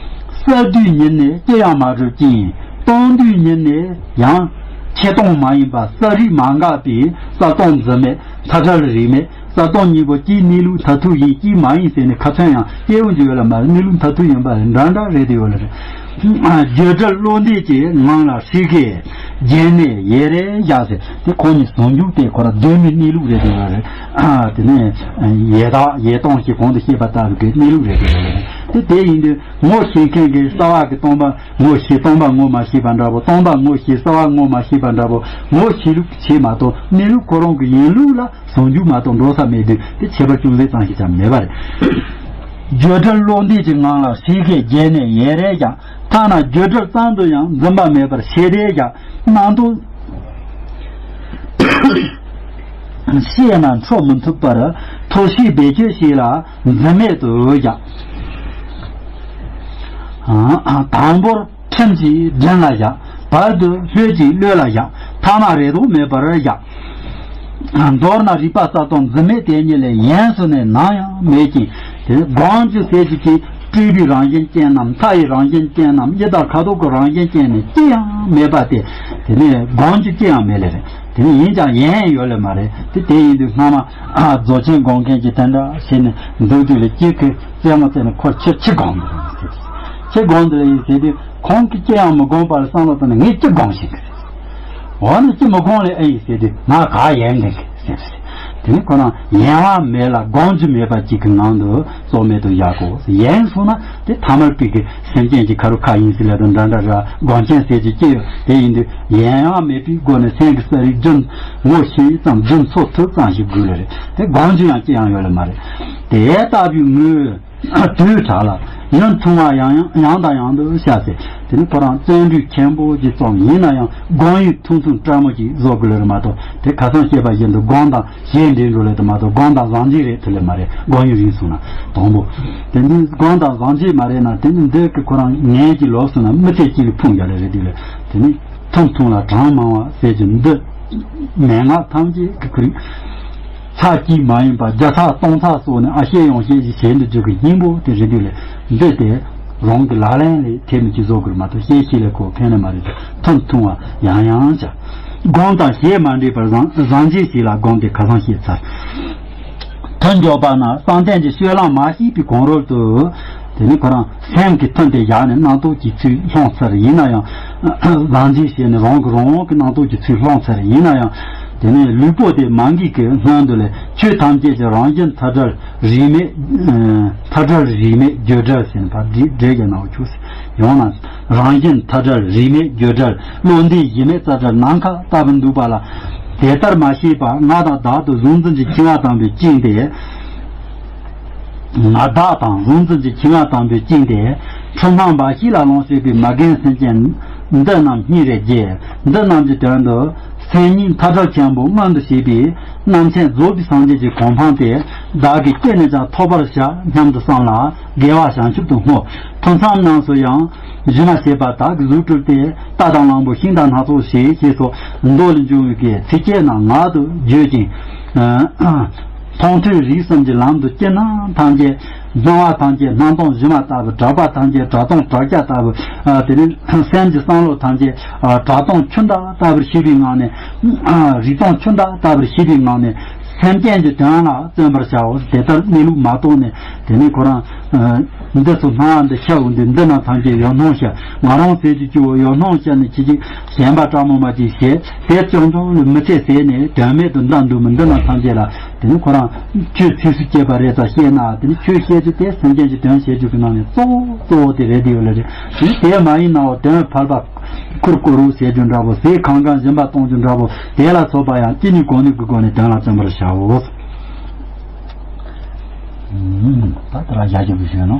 གསལ་དུས་ཉིད་ནས་ཅི་ཡང་མ་གྲུབ་ཅིང་། སྟོང་དུས་ཉིད་ནས་ཡང་ཆད་སྟོང་མ་ཡིན་པ། གསལ་རིག་མ་འགགས་པའི་གསལ་སྟོང་འཛིན་མེད། མཐའ་བྲལ་རིག་མེད། གསལ་སྟོང་གཉིས་པོ་གཅིག་གནས་ལུགས་མཐར་ཐུག་ཡིན། གཅིག་མ་ཡིན་ཟེར་ནས་ཁ་ཚོན་ཡང་སྐྱེ་བོ་འཇུག་ཡོད་ལ་མ་རེད། གནས་ལུགས་མཐར་ཐུག་ཡིན་པ་རེད། འདྲ་འདྲ་རེད་དེ་ཡོད་ལ་རེད། བརྗོད་བྲལ་བློ་འདས་ཀྱི་ངང་ལ་ཧྲིག་གེ་བརྒྱན་ནས་ཡལ་རེ་བཞག་ཟེར། དེ་ཁོ་གཉིས་ཟུང་འཇུག་དེ་ཁོ་ར་གདོད་མའི་གནས་ལུགས་རེད་དེ་ཡོད་རེད། དེ་ནས་ཡལ་དྭགས་ཡལ་སྟོང་ཞེས་གོང་དུ་བཤད་པ་ལྟ་བུ་གི་གནས་ལུགས་རེད་དེ་ཡོད་རེད། དེ་དེ་ཡིན་དུས་ངོ་ཤེས་མཁན་གྱིས་རྩ་བ་གི་སྟོང་པ་ངོ་ཤེས། སྟོང་པ་ངོ་མ་ཤེས་པ་འདྲ་པོ། སྟོང་པ་ངོ་ཤེས་རྩ་བ་ངོ་མ་ཤེས་པ་འདྲ་པོ། ངོ་ཤེས་ལུགས་ཀྱི་ཆེད་མ་གཏོགས། གནས་ལུགས་ཁོ་རང་གི་ཡིན་ལུགས་ལ་ཟུང་འཇུག་མ་གཏོགས་འགྲོ་ས་མེད་དུས། དེ་ཁྱད་པར་ཅུང་ཟད་ཙམ་ཞིག་ཀྱང་མེད་པ་རེད། བརྗོད་བྲལ་བློ་འདས་ཀྱི་ངང་ལ་ཧྲིག་གེ་བརྒྱན་ནས་ཡལ་རེ་བཞག་ཐ་ན་བརྗོད་བྲལ་ཙམ་དུ་ཡང་འཛིན་པ་མེད་པར་ཞེ་དྲག་བཞག་སྣང་སྟོང་ཤེས་ན་འཕྲོ་མི་མཐུད་པར། ཐོབ་ཤེས་བེད་སྤྱོད་ཞིག་ལ་འཛིན་མེད་དུ་བཞག་དང་པོར་ཁྲིམས་ཀྱིས་སྒྲིམ་ལ་བཞག་བར་དུ་ལྷོད་ཀྱིས་གློད་ལ་བཞག་ཐ་མ་རེ་དོགས་མེད་པར་བཞག་མདོར་ན་རིག་པ་གསལ་སྟོང་འཛིན་མེད་དེ་ཉིད་ལས་ཡེངས་སུ་ནས་ནམ་ཡང་མེད་ཅིང་། དེ་སྒོམ་རྒྱུ་ཟེར་རྒྱུ་དེ་སྤྲོས་པའི་རང་བཞིན་ཅན་ནམ། མཐའ་ཡི་རང་བཞིན་ཅན་ནམ། དབྱིབས་དང་ཁ་དོག་གི་རང་བཞིན་ཅན་ནི་ཅི་ཡང་མེད་པ་སྟེ། དེ་ནས་སྒོམ་རྒྱུ་ཅི་ཡང་མེད་ལེ་རེད། དེ་ནས་ཡིན་ཀྱང་ཡེངས་ཡོད་ལེ་མ་རེད། དེ་དེ་ཡིན་དུས་སྔ་མ་རྫོགས་ཆེན་སྒོམ་མཁན་གྱིས་དེ་འདྲ་བྱས་ནས་འདུག་དུས་ལ་གཅིག་གི་རྩེད་མོ་རྩེ་ནས་ཁོ་ཕྱིར་ཕྱིར་སྒོམ་འདི་ལ་ཡིན་ཟེར་དུས། ཕྱིར་སྒོམ་འདི་ལ་ཡིན་ཟེར་དུས་ཁོང་གིས་ཅི་ཡང་མི་སྒོམ་པར་བསམ་བློ་བཏང་ནས་ངས་ཅི་སྒོམ་ཤེས་གི་ཟེར། འོ་ན་ཅི་མི་སྒོམ་ལེ་ཨེ་ཡིན་ཟེར་དུས་ང་ག་ཡེངས་ལེ་གི་ཟེར་ཟེར། དེ་ནི་ཁོ་རང་ཡེངས་པ་མེད་ལ་སྒོམ་རྒྱུ་མེད་པ་གཅིག་གི་ངང་དུ་རྩོལ་མེད་དུ་བཞག་གོ། ཡེངས་སོང་ན་དེ་ཐ་མལ་པའི་གི་སེམས་ཅན་གྱི་ཁ་རུ་ཁ་ཡིན་ཟེར་ལེ་དང་འདྲ་འདྲ་ར། སྒོམ་ཆེན་ཟེར་གྱི་སྐྱེ་ཡོད། དེ་ཡིན་དུས་ཡེངས་པ་མེད་པའི་སྒོ་ནས་སེམས་ཀྱི་གསལ་རིག་རྒྱུན་ངོ་ཤེས་ཙམ་རྒྱུན་འཚོ་ཐུབ་ཙམ་ཞིག་དགོས་ལེ་རེད། དེ་སྒོམ་རྒྱུ་ཡང་ཅི་ཡང་ཡོད་ལེ་མ་རེད། དེ་ལྟ་བུའི་དངོས་དུས་དྲག་ལ་ཡུན་ཐུང་བ་ཡང་ཡང་ཡང་དང་ཡང་དུ་བྱ་ཟེར། དེ་ནི་ཁོ་རང་བརྩོན་འགྲུས་ཆེན་པོ་ཅིག་བརྩམས་ཡིན་ན་ཡང་སྒོམ་ཡུན་ཐུང་ཐུང་སྤྲ་མོ་ཅིག་བཟོ་དགོས་ལེ་རེད་མ་གཏོགས། དེ་ཁ་སང་བཤད་པ་བཞིན་དུ་སྒོམ་དང་གཞན་འདྲེས་འགྲོ་ལེ་དུ་མ་གཏོགས། སྒོམ་དང་བཟང་བྱེད་རེད་དེ་ལེ་མ་རེད། སྒོམ་ཡུན་རིང་སོང་ན་དང་པོ། དེ་འདི་སྒོམ་དང་བཟང་བྱེད་མ་རེད་ན། དེ་ནི་འདི་གི་ཁོ་རང་ངན་གྱི་ལོག་སོང་ན་མི་ཚེ་གཅིག་ལ་ཕུང་རྒྱ་ལེ་རེད་དེ་ལེ། དེ་ནི་ཐུང་ཐུང་ལ་གྲངས་མང་བ་ཟེར་གྱི་འདི། མན་ངག་ཐམས་ཅད་ཀྱི་ཁུ་རིང་། ཚར་གཅིག་མ་ཡིན་པར་བརྒྱ་ཚར་སྟོང་ཚར་སོགས་ནས་ཨ་ཤེ་ཡོང་ཤེ་ཞིག་བྱས་འདི་རྒྱུ་གི་སྙིང་པོ་དེ་རེད་དུས་ལས། འདི་དེ་རང་གི་ལག་ལེན་ལས་ཐེབས་ནས་ཅི་བཟོ་དགོས་མ་གཏོགས། ཤེས་ཤེས་ལས་ཁོ་ཕན་ནི་མ་རེད་དེ། ཐུང་ཐུང་བ་ཡང་ཡང་བྱ། སྒོམ་དང་ཞེས་མ་འདྲེས་པར་བཟང་བཟང་བྱས་ཞེས་ལ་སྒོམ་དེ་ཁ་སང་བཤད་ཚར། ཐུན་འཇོག་པ་ན་བསམ་གཏན་གྱི་སྤྱོད་ལམ་མ་ཤེས་པའི་གོང་རོལ་དུ། དེ་ནི་ཁོ་རང་སེམས་ཀྱི་ཐུན་དེ་བཞག་ནས་རྣམ་རྟོག་གི་ཚུལ་སློང་ཚར་ཡིན་ན་ཡང་། བཟང་བྱས་ཞེས་ནས་རང་གི་རང་དབང་གི་རྣམ་རྟོག་གི་ཚུལ་སློང་ཚར་ཡིན་ན་ཡང་། དེ་ནས་ལུས་པོ་དེ་མ་འགུལ་གྱི་སྔོན་དུ་ལས་ཆོས་ཐམས་ཅད་ཀྱི་རང་བཞིན་མཐའ་བྲལ་རིས་མེད། མཐའ་བྲལ་རིས་མེད་བརྗོད་བྲལ་ཟེར་ནས་ཕར་འགྲེལ་རྒྱག་གནང་བ་ཆོག་ཡོང་ན། རང་བཞིན་མཐའ་བྲལ་རིས་མེད་བརྗོད་བྲལ། བློ་འདས་གཞི་མེད་རྩ་བྲལ་ནམ་མཁའ་ལྟ་བུར་འདུག་པ་ལ། དེ་ལྟར་མ་ཤེས་པ་ང་དང་བདག་ཏུ་གཟུང་འཛིན་གྱི་འཆིང་བ་དང་པོས་བཅིངས་ཏེ། ང་བདག་དང་གཟུང་འཛིན་གྱི་འཆིང་བ་དང་པོས་བཅིངས་ཏེ། འཁྲུལ་སྣང་འབའ་ཞིག་ལ་ལོངས་སྤྱོད་པའི་མ་རྒན་སེམས་ཅན་འདི་རྣམས་སྙིང་རེ་རྗེ། འདི་རྣམས་ཀྱི་དོན་དུ། སེམས་ཉིད་མཐའ་བྲལ་ཆེན་པོ་མངོན་དུ་བྱེད་པའི་རྣམ་མཁྱེན་རྫོགས་པའི་སངས་རྒྱས་ཀྱི་གོ་འཕང་དེ་བདག་གིས་གཏན་ནས་ཀྱང་ཐོབ་པར་བྱ་སྙམ་དུ་བསམ་ལ་དགེ་བ་བྱང་ཆུབ་ཏུ་བསྔོ། ཐུན་མཚམས་རྣམས་སུ་ཡང་གཞུ་མ་བྱས་པ་དག་གིས་གཟུགས་སྤྲུལ་ཏེ་རྟ་དང་གླང་པོ་ཤིང་དང་སྣ་ཚོགས་བྱས་ཞེས་སོགས་མདོ་ལས་འབྱུང་བའི་གི་ཚིགས་བཅད་རྣམས་ངག་ཏུ་བརྗོད་ཅིང་། མཐོང་ཐོས་རིག་གསུམ་གྱི་ལམ་དུ་སྐྱེ་སྣང་ཐམས་ཅད། སྣང་བ་ཐམས་ཅད་སྣང་སྟོང་གཞུ་མ་ལྟ་བུ། གྲགས་པ་ཐམས་ཅད་གྲགས་སྟོང་བྲག་སྐྱ་ལྟ་བུ། དེ་ནས་སེམས་ཀྱི་བསམ་བློ་ཐམས་ཅད་གྲགས་སྟོང་ཆུ་ཟླ་ལྟ་བུར་ཤེས་པའི་ངང་ནས། རིག་སྟོང་ཆུ་ཟླ་ལྟ་བུར་ཤེས་པའི་ངང་ནས་སེམས་ཅན་གྱི་དོན་ལ་བརྩོན་པར་བྱའོ། དེ་ལྟར་གནས་ལུགས་མ་རྟོགས་ནས་དེ་ནས་ཁོ་རང་འདི་ཚོ་སྣང་བ་འདི་ཤར་འོང་དུས་འདི་རྣམས་ཐམས་ཅད་ཡོད་སྣང་ཤར། ང་རང་ཟེར་གྱི་སྐྱེ་བོ་ཡོད་སྣང་ཤར་ནས་ཁྱེད་ཀྱིས་ཞེན་པ་སྤྲང་མོ་མ་ཅིག་བྱེད། དེ་ཅང་ཅང་ལ་མི་ཚེ་ཟད་ནས་དོན་མེད་དུ་འདའ་འདུག་མི་འདི་རྣམས་ཐམས་ཅད་ལ། དེ་ནི་ཁོ་རང་ཆོས་ཚིགས་སུ་བཅད་པ་རེད་ཙང་བཤད་ན། དེ་ནི་ཆོས་བཤད་རྒྱུ་དེ་སེམས་ཅན་གྱི་དོན་བཤད་རྒྱུ་གི་ནང་ནས་གཙོ་བོ་གཙོ་བོ་དེ་རེད། དེ་ཡོད་ལ་རེད། དེ་ནི་དེ་མ་ཡིན་ནའོ་དོན་ཕལ་པ་ཁུར་ཀོ་རུ་ཟེར་རྒྱུ་འདྲ་པོ། ཟས་གང་གང་སྦྱིན་པ་གཏོང་རྒྱུ་འདྲ་པོ། དེ་ལ་སོགས་པ་ཡང་ཅི་ནུས་གང་ནུས་ཀྱི་སྒོ་ནས་དོན་ལ་བརྩོན་པར་བྱའོ། ད་ལྟ་རང་བཞག་རྒྱུ་བྱས་ནོ།